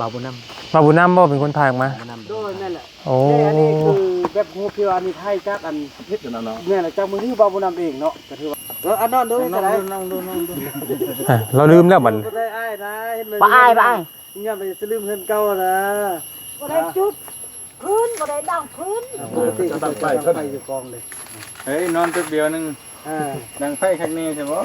ບ່າວບຸນນຳ ບ່າວບຸນນຳບໍ່ເປັນຄົນຖ່າຍອອກມາ? ໂດຍ ແມ່ນແຫຼະ. ໂອ້ ແຕ່ອັນນີ້ຄືແບບຮູບທີ່ວ່າອັນນີ້ຖ່າຍຈາກອັນ ເຮັດອັນນັ້ນເນາະ ແມ່ນແຫຼະ ຈາກມືຖືບ່າວບຸນນຳເອງເນາະ ກໍຖືວ່າ ເອີ ອັນນັ້ນເດີ ເຮັດຈັ່ງໃດ ລອງດູ ລອງດູ ອ່ະ ລາວລືມແລ້ວບັດນີ້ ບໍ່ໄດ້ອ້າຍນະ ເຫັນ ບໍ່ອາຍ ບໍ່ອາຍ ຍາມໄປສະລືມເຮືອນເກົ່ານະ ບໍ່ໄດ້ຈຸດຟືນ ບໍ່ໄດ້ດັງຟືນ ຕັ້ງໄຟ ຕັ້ງໄຟຢູ່ກອງເດ້. ເຮີ້ຍ ນອນແປັບດຽວໜຶ່ງ ອ່າ ດັງໄຟຄັກແນ່ແທ້ບໍ່?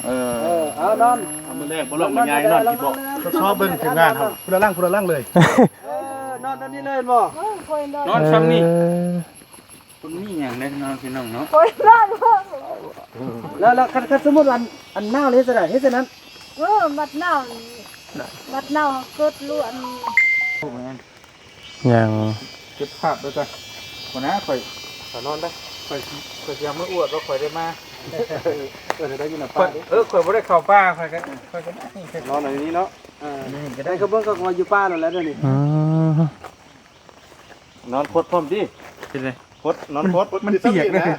ເອີ ເອີ ເອົານອນ ມື້ແລກບໍ່ລອກມາຍາຍນອນທີ່ເບາະ ທົດສອບເບິ່ງທີມງານເຮົາ ຜູ້ລະຫຼັງ ຜູ້ລະຫຼັງເລີຍ. ເອີ ນອນແບບນີ້ເລີຍແມ່ນບໍ່? ເອີ ຂ້ອຍນອນ ນອນຊ່ຳນີ້ ເອີ ບໍ່ມີຫຍັງເດ້ເນາະ ພີ່ນ້ອງເນາະ ຂ້ອຍນອນ ແລ້ວ ແລ້ວຄັນ ຄັນສົມມຸດວ່າ ອັນ ອັນໜາວເຮັດຈັ່ງໃດ? ເຮັດຈັ່ງນັ້ນ ເອີ ບັດໜາວ ບັດໜາວເກີດລ້ວນ. ຍັງເກັບພາບໄວ້ກ່ອນ ບໍ່ນະ ຂ້ອຍ ຂ້ອຍນອນໄດ້ ຂ້ອຍ ຂ້ອຍຊິເອົາມາອວດວ່າຂ້ອຍໄດ້ມາ ເອີ ໄດ້ຢູ່ນຳປ່າເດ້ ເອີ ຂ້ອຍບໍ່ໄດ້ເຂົ້າປ່າ ຂ້ອຍກໍ ຂ້ອຍກໍນອນອັນນີ້ເນາະ ເອີ ນີ້ກໍໄດ້ ໄດ້ ກໍເບິ່ງກໍວ່າຢູ່ປ່າແລ້ວແຫຼະດຽວນີ້ ອືມ ນອນຄົດພ້ອມຕິ ເປັນໄງ ຄົດ ນອນຄົດ ມັນປຽກເລີຍ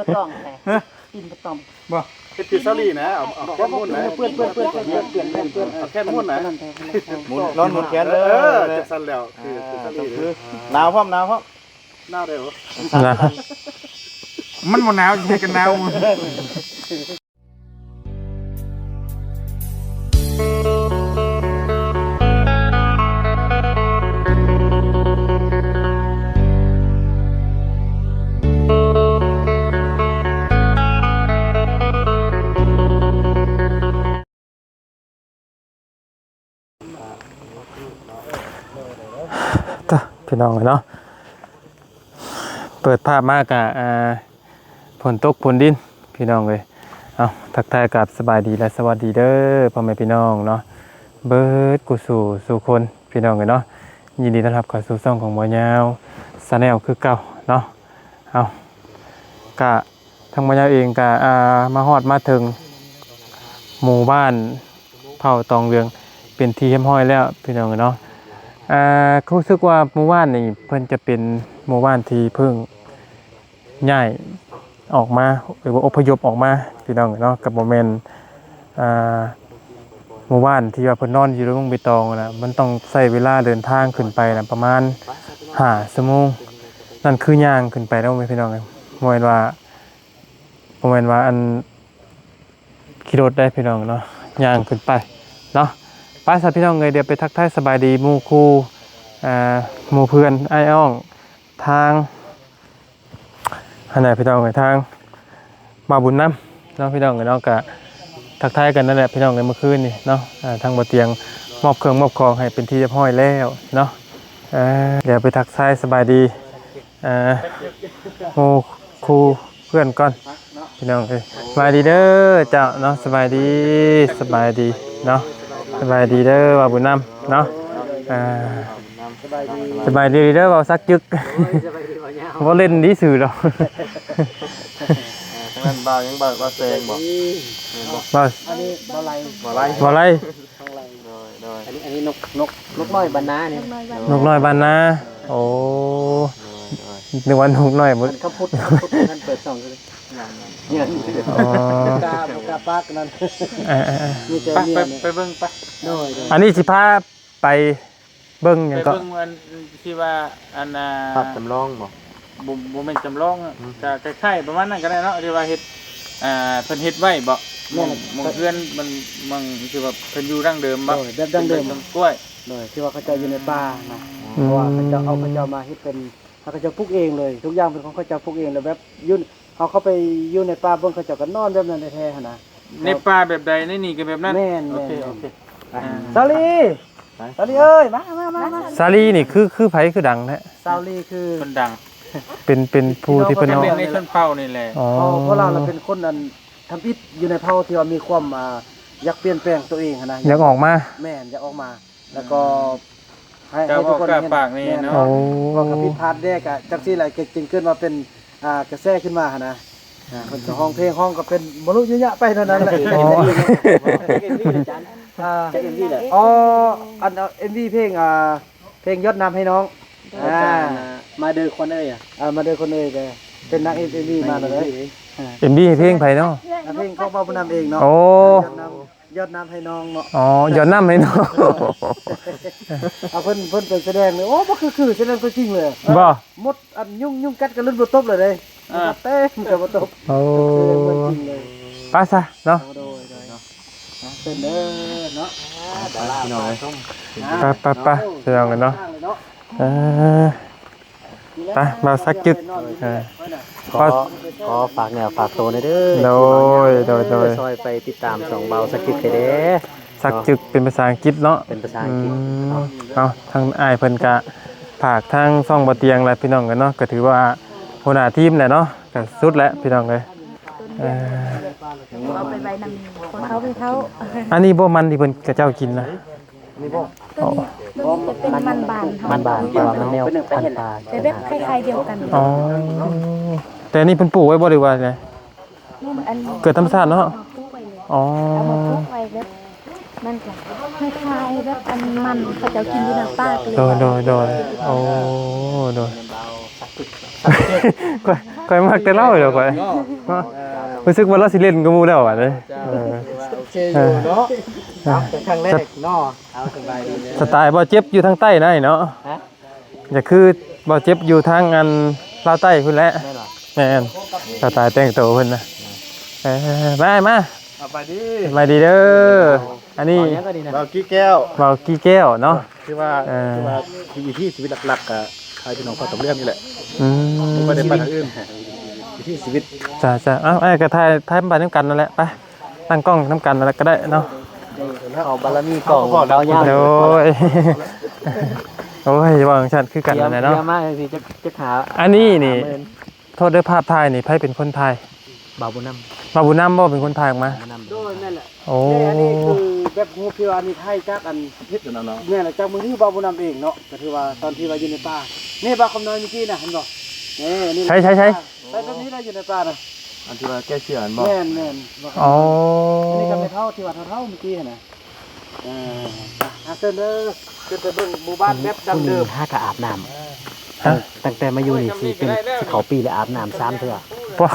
ປະຕ້ອງແທ້ ຮະ ປິ່ນປະຕ້ອງ ບໍ່ ເຮັດຄືສາລີນະ ເອົາ ເອົາແຂນໝຸນນະ ເປື້ອນ ເປື້ອນ ເປື້ອນ ເອົາແຂນໝຸນນະ ໝຸນ ນອນໝຸນແຂນເດີ ເອີ ຈັ່ງຊັ້ນແລ້ວ ຄື ອ່າ ຄືສາລີ ໜາວພ້ອມ ໜາວພ້ອມ ໜາວເດີ ມັນບໍ່ໜາວ ຊິໃຫ້ກັນໜາວ. ຕະ ພີ່ນ້ອງເອີຍເນາະ ເປີດພາບມາກະ ອ່າ ຝົນຕົກຝົນດິນ ພີ່ນ້ອງເອີຍ. ເອົາ ທັກທາຍກັບສະບາຍດີ ແລະ ສະຫວັດດີເດີ ພໍ່ແມ່ພີ່ນ້ອງເນາະ ເບິດກູສູ່ສູ່ຄົນ ພີ່ນ້ອງເອີຍເນາະ. ຍິນດີຕ້ອນຮັບເຂົ້າສູ່ຊ່ອງຂອງບ່າວຍາວ Channel ຄືເກົ່າເນາະ. ເອົາ ກະ ທາງບ່າວຍາວເອງກະ ອ່າ ມາຮອດມາເຖິງໝູ່ບ້ານເຜົ່າຕອງເຫຼືອງເປັນທີ່ຮຽບຮ້ອຍແລ້ວ ພີ່ນ້ອງເນາະ. ອ່າ ຮູ້ສຶກວ່າໝູ່ບ້ານນີ້ເພິ່ນຈະເປັນໝູ່ບ້ານທີ່ເພິ່ງຍ້າຍອອກມາ ຫຼືວ່າອົບພະຍົບອອກມາ ພີ່ນ້ອງເນາະ. ກໍບໍ່ແມ່ນ ອ່າ ໝູ່ບ້ານທີ່ວ່າເພິ່ນນອນຢູ່ໂລງເບຕອງນະ ມັນຕ້ອງໃຊ້ເວລາເດີນທາງຂຶ້ນໄປນະ ປະມານຫ້າຊົ່ວໂມງ. ນັ້ນຄືຍ່າງຂຶ້ນໄປເນາະ ພີ່ນ້ອງເອີຍ ບໍ່ແມ່ນວ່າ ບໍ່ແມ່ນວ່າອັນຂີ່ລົດໄດ້ພີ່ນ້ອງເນາະ ຍ່າງຂຶ້ນໄປເນາະ. ໄປຊະພີ່ນ້ອງເອີຍ ດຽວໄປທັກທາຍສະບາຍດີໝູ່ຄູ່ ອ່າ ໝູ່ເພື່ອນອ້າຍອ້ອງທາງຫັ້ນນະພີ່ນ້ອງເອີຍ ທາງບ່າວບຸນນຳເນາະ ພີ່ນ້ອງເອີຍເນາະ. ກະທັກທາຍກັນນັ້ນແຫຼະພີ່ນ້ອງເອີຍ ມື້ຄືນນີ້ເນາະ ອ່າ ທາງບ່າວຕຽງມອບເຄື່ອງມອບຂອງໃຫ້ເປັນທີ່ຮຽບຮ້ອຍແລ້ວເນາະ. ເອີ ດຽວໄປທັກທາຍສະບາຍດີ ອ່າ ໝູ່ຄູ່ເພື່ອນກ່ອນພີ່ນ້ອງເອີຍ. ສະບາຍດີເດີເຈົ້າເນາະ ສະບາຍດີ ສະບາຍດີເນາະ ສະບາຍດີເດີບ່າວບຸນນຳເນາະ. ອ່າ ສະບາຍດີເດີບ່າວສັກຈຶກ ບໍ່ເຫຼັ້ນດີຊື່ດອກ. ອ່າ ທາງນັ້ນບ່າວຫຍັງ ບ່າວ ບ່າວແສງບໍ່? ບ່າວ ອັນນີ້ບ່າວໄລ ບ່າວໄລ ບ່າວໄລ. ໂດຍ ໂດຍ ອັນນີ້ ອັນນີ້ນົກ ນົກ ນົກນ້ອຍບ້ານນານີ້ ນົກນ້ອຍບ້ານນາ. ໂອ້ ໂດຍ ໂດຍ ນຶກວ່ານົກນ້ອຍ ມັນຄຳພຸດ ຄຳພຸດເພິ່ນເປີດຊ່ອງຢູ່ເລີຍ ຍັງ ຍັງ ອໍ ບໍ່ກ້າ ບໍ່ກ້າປາກນັ້ນ. ເອີ ເອີ ເອີ ມີແຕ່ເມຍ ໄປ ໄປເບິ່ງໄປ. ໂດຍ ໂດຍ ອັນນີ້ຊິພາໄປເບິ່ງຫຍັງເກາະ ໄປເບິ່ງອັນທີ່ວ່າ ອັນ ອ່າ ພາບຈຳລອງບໍ່? ບໍ່ ບໍ່ແມ່ນຈຳລອງ ອືມ ກະຄ້າຍໆປະມານນັ້ນກໍໄດ້ເນາະ ທີ່ວ່າເຮັດ ອ່າ ເພິ່ນເຮັດໄວ້ບໍ່? ແມ່ນ ໝ່ອງ ໝ່ອງເຮືອນມັນ ໝ່ອງທີ່ວ່າເພິ່ນຢູ່ດັ້ງເດີມບໍ່? ໂດຍ ແບບດັ້ງເດີມ ເປັນຕົ້ນກ້ວຍ ໂດຍ ທີ່ວ່າເຂົາເຈົ້າຢູ່ໃນປ່ານະ ອືມ ເພາະວ່າເຂົາເຈົ້າເອົາ ເຂົາເຈົ້າມາເຮັດເປັນ ເຂົາເຈົ້າປູກເອງເລີຍ ທຸກຢ່າງເປັນຂອງເຂົາເຈົ້າປູກເອງ ແລ້ວແບບຢູ່ ເຮົາເຂົ້າໄປຢູ່ໃນປ່າເບິ່ງ ເຂົາເຈົ້າກໍນອນແບບນັ້ນແທ້ໆຫັ້ນນະ. ໃນປ່າແບບໃດ ໃນນີ້ກໍແບບນັ້ນ. ແມ່ນ ໂອເຄ ແມ່ນ ໂອເຄ ອ່າ ສາລີ ສາລີເອີຍ ມາ ມາ ມາ ມາ. ສາລີນີ້ຄື ຄືໃຜຄືດັງແທ້? ສາລີຄື ເພິ່ນດັງ ເປັນ ເປັນຜູ້ທີ່ເພິ່ນ ເປັນໃນຊົນເຜົ່ານີ້ແຫຼະ. ອໍ ເພາະ ເພາະລາວລະເປັນຄົນອັນທຳອິດຢູ່ໃນເຜົ່າທີ່ວ່າມີຄວາມ ອ່າ ຢາກປ່ຽນແປງຕົວເອງຫັ້ນນະ ຢາກອອກມາ. ແມ່ນ ຢາກອອກມາ ແລ້ວກໍໃຫ້ ໃຫ້ທຸກຄົນເຫັນ ປາກນີ້ເນາະ. ໂອ້ ເວົ້າກໍຜິດພາດແດ່ ກະຈັ່ງຊີ້ແຫຼະ ກໍຈຶ່ງເກີດມາເປັນ ອ່າ ກະແສຂຶ້ນມາຫັ້ນນະ. ອ່າ ເພິ່ນກໍຮ້ອງເພງ ຮ້ອງກໍເປັນບໍ່ຮູ້ຍະຍະໄປເທົ່ານັ້ນແຫຼະ. ອໍ ເອັມວີ ອາຈານ ອ່າ ເອັມວີແຫຼະ ອໍ ອັນ ເອັມວີເພງ ອ່າ ເພງຢອດນ້ຳໃຫ້ນ້ອງ ໂດຍ ອ່າ ມາເດີຄວັນເອີຍ ອ່າ ມາເດີຄວັນເອີຍ ເປັນນາງເອກເອັມວີມາແລ້ວເດີ. ເອັມວີເພງໃຜເນາະ? ອ່າ ເພງຂອງບ່າວບຸນນຳເອງເນາະ. ໂອ້ ຢອດນ້ຳ. ຢອດນ້ຳໃຫ້ນ້ອງເນາະ. ອໍ ຢອດນ້ຳໃຫ້ນ້ອງ. ເອົາເພິ່ນ ເພິ່ນໄປສະແດງເລີຍ. ໂອ້ ບໍ່ຄື ຄືສະແດງຕົວຈິງເລີຍ. ບໍ່? ໝົດອັນຍຸງ ຍຸງກັດກັນລຸ້ນບໍ່ຕົບເລີຍເດ້. ເອີ ເຕັມກໍບໍ່ຕົບ. ໂອ້ ຄືເລື່ອງຈິງເລີຍ. ໄປຊະເນາະ. ໂດຍ ໂດຍ. ເຊີນເດີເນາະ. ໄປ ພີ່ນ້ອງເອີຍ. ໄປ ໄປ ໄປ ພີ່ນ້ອງເອີຍເນາະ. ເອີ ໄປ ບ່າວສັກຈຶກ. ເອີ ຂໍ ຂໍຝາກເນື້ອຝາກໂຕແດ່ເດີ. ໂດຍ ໂດຍ ໂດຍ. ຊ່ອຍໄປຕິດຕາມຊ່ອງບ່າວສັກຈຶກແດ່ເດີ. ສັກຈຶກເປັນພາສາອັງກິດເນາະ. ເປັນພາສາອັງກິດ. ອືມ ເອົາ ທາງອ້າຍເພິ່ນກະຝາກທາງຊ່ອງບໍ່ຕຽງແຫຼະ ພີ່ນ້ອງເອີຍເນາະ. ກໍຖືວ່າຫົວໜ້າທີມແຫຼະເນາະ ກໍສຸດແຫຼະ ພີ່ນ້ອງເອີຍ. ເອີ ເອົາໄປໄວ້ນຳພໍ່ເຖົ້າແມ່ເຖົ້າ. ອັນນີ້ບໍ່ ມັນທີ່ເພິ່ນ ເຂົາເຈົ້າກິນນະ? ນີ້ບໍ່? ໂຕນີ້ ໂຕນີ້ຈະເປັນມັນບານ. ມັນບານ ແຕ່ວ່າມັນແນວພັນປາ ແຕ່ແບບຄ້າຍໆດຽວກັນ. ອໍ ແຕ່ນີ້ເພິ່ນປູກໄວ້ບໍ່ ຫຼືວ່າໃດ? ແມ່ນ ອັນ ເກີດທຳມະຊາດເນາະ. ເອົາມາປູກໄວ້ເລີຍ. ອໍ ເອົາມາປູກໄວ້ແບບ ມັນກໍຄ້າຍໆແບບອັນມັນເຂົາເຈົ້າກິນຢູ່ນຳປ່າ. ໂດຍ ໂດຍ ໂດຍ. ໂອ້ ໂດຍ. ຂ້ອຍ ຂ້ອຍມັກແຕ່ລາວດອກຂ້ອຍເນາະ. ຮູ້ສຶກວ່າລາວຊິເຫຼັ້ນກວ່າໝູ່ແລ້ວບາດນີ້. ເຈົ້າ ເອີ ໂອເຄຢູ່ເນາະ. ເອີ ເອົາ ເປັນຄັ້ງແລກເນາະ. ເອົາ ສະບາຍດີເດີ. ສະໄຕບ່າວເຈັບຢູ່ທາງໃຕ້ນະເນາະ. ຮະ? ຢ່າຄືບ່າວເຈັບຢູ່ທາງອັນລາວໃຕ້ພຸ້ນແຫຼະ. ແມ່ນບໍ່? ແມ່ນ ສະໄຕແຕ່ງໂຕເພິ່ນນະ. ເອີ ມາ ມາ ສະບາຍດີ ສະບາຍດີເດີ. ອັນນີ້ ບ່າວກີ້ແກ້ວ ບ່າວກີ້ແກ້ວເນາະ. ຄືວ່າ ເອີ ຄືວ່າວິຖີຊີວິດຫຼັກໆ ກໍຖ່າຍພີ່ນ້ອງເຜົ່າຕອກເລື່ອງນີ້ແຫຼະ. ອືມ ບໍ່ໄດ້ໄປທາງອື່ນ. ວິຖີຊີວິດ. ຈ້າໆ. ເອົ້າ ອ້າຍກໍຖ່າຍ ຖ່າຍໄປນຳກັນນັ້ນແຫຼະ. ໄປ ຕັ້ງກ້ອງນຳກັນນັ້ນແຫຼະກໍໄດ້ເນາະ. ເອົາບາລະມີກ້ອງເບົາຍາວ. ໂອ້ຍ ໂອ້ຍ ເວົ້າຈັ່ງຊັ້ນຄືກັນນັ້ນແຫຼະເນາະ. ມາຈັ່ງຊີ້ຈັກ ຈັກຫາ ອັນນີ້ນີ້ ໂທດເດີ ພາບຖ່າຍນີ້ໃຜເປັນຄົນຖ່າຍ? ບ່າວບຸນນຳ. ບ່າວບຸນນຳບໍ່ເປັນຄົນຖ່າຍອອກມາ? ໂດຍ ແມ່ນແຫຼະ. ໂອ້ ແຕ່ອັນນີ້ຄືແບບຮູບທີ່ວ່ານີ້ຖ່າຍຈາກອັນ ເຮັດອັນນັ້ນເນາະ. ແມ່ນແຫຼະ ຈາກມື້ທີ່ບ່າວບຸນນຳເອງເນາະ. ກໍຖືວ່າຕອນທີ່ວ່າຢູ່ໃນປ່າ ນີ້ບ່າວຄຳນ້ອຍເມື່ອກີ້ນະ ເຫັນບໍ່? ນີ້ ນີ້ ໃຊ່ ໃຊ່ ໃຊ່. ໂອ້ ໃສ່ແບບນີ້ແຫຼະ ຢູ່ໃນປ່ານະ. ອັນທີ່ວ່າແກ້ເສື້ອຫັ້ນບໍ່? ແມ່ນໆ. ອໍ ອັນນີ້ກໍແມ່ເຖົ້າທີ່ວ່າເຖົ້າໆເມື່ອກີ້ຫັ້ນນະ. ເອີ ອ່ະ ເຊີນເດີ ຂຶ້ນໄປເບິ່ງໝູ່ບ້ານແບບດັ້ງເດີມ. ຫາກໍອາບນ້ຳ. ຮະ? ຕັ້ງ ຕັ້ງແຕ່ມາຢູ່ນີ້ຊິເປັນ ຊິເຂົ້າປີແລ້ວ ອາບນ້ຳສາມເທື່ອ. ບໍ່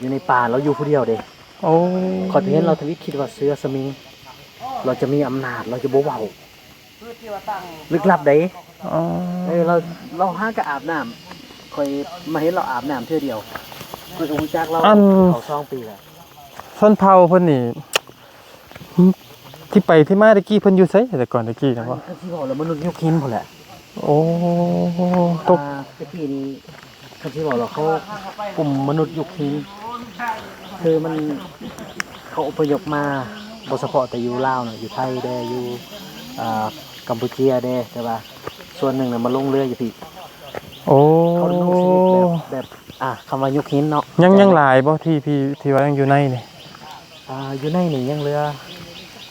ຢູ່ໃນປ່າ ລາວຢູ່ຜູ້ດຽວເດ້. ໂອ້ ຂ້ອຍໄປເຫັນລາວທະວິດ ຄິດວ່າເສືອສະມິງ ລາວຈະມີອຳນາດ ລາວຈະບໍ່ເວົ້າ. ລຶກລັບໃດ໋. ອໍ ເອີ ລາວ ລາວຫາກໍອາບນ້ຳ. ຂ້ອຍມາເຫັນລາວອາບນ້ຳເທື່ອດຽວ. ຂ້ອຍກໍຮູ້ຈັກລາວ ອັນ ເຂົ້າສອງປີແລ້ວ. ຊົນເຜົ່າເພິ່ນນີ້ ທີ່ໄປທີ່ມາແຕ່ກີ້ເພິ່ນຢູ່ໃສ ແຕ່ກ່ອນແຕ່ກີ້ນະ? ອັນນີ້ຄັນຊິເວົ້າແລ້ວ ມະນຸດຍຸກຫີນພຸ້ນແຫຼະ. ໂອ້ ຕົກ ອ່າ ແຕ່ກີ້ນີ້ ຄັນຊິເວົ້າແລ້ວ ເຂົາກຸ່ມມະນຸດຍຸກຫີນ ຄືມັນ ເຂົາອົບພະຍົບມາ ບໍ່ສະເພາະແຕ່ຢູ່ລາວນະ ຢູ່ໄທແດ່ ຢູ່ ອ່າ ກຳປູເຈຍແດ່ ແຕ່ວ່າສ່ວນໜຶ່ງນະ ມາລົງເຮືອຢູ່ພີ້. ໂອ້ ເຂົາດຳລົງຊີວິດແບບ ແບບ ອ່າ ຄຳວ່າຍຸກຫີນເນາະ. ຍັງ ແຕ່ ຍັງຫຼາຍບໍ່ ທີ່ ທີ່ ທີ່ວ່າຍັງຢູ່ໃນນີ້? ອ່າ ຢູ່ໃນນີ້ຍັງເຫຼືອ